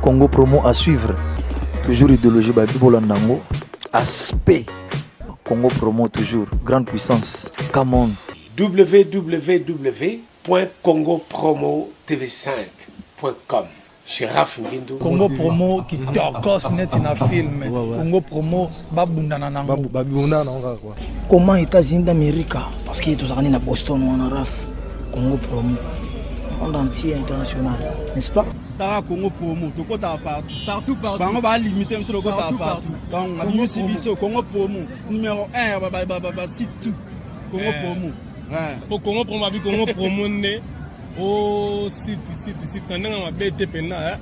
Congo Promo à suivre toujours, idéologie babi, bolanda yango, aspect Congo Promo toujours, grande puissance, come on. www.congopromotv5.com chez Raf Ngindu. Congo Promo kitokos neti na film. Congo Promo babundana nango. Babundana nango kaka quoi. Comment États-Unis d'Amérique, parce que tozalaka nde na Boston wana. Raf, Congo Promo. Monde entier, international, n'est-ce pas? Tala Congo Promo, tokotaka partout. Partout, partout. Bango balimite biso, tokotaka Partout, partout. partout. Donc abimisi biso Congo Promo numéro 1 basite tout Congo Promo. Po Congo Promo abi Congo Promo nde o site, site, site na ndenge mabe te mpenza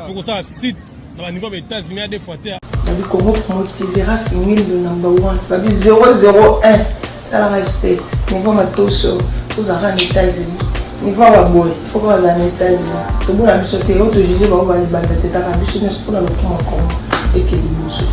po kosala site na baniveau ya baÉtats-Unis ya deux fois te. Babi Congo Promo TV, Raf Ngindu number 1, babi 001. Talaka state niveau matoso, tozalaka na États-Unis, niveau ya baboye foko bazala na États-Unis. Tobona biso te oyo tojuge bango balibanda te, taka biso nyonso mpona lokuma Congo eke liboso.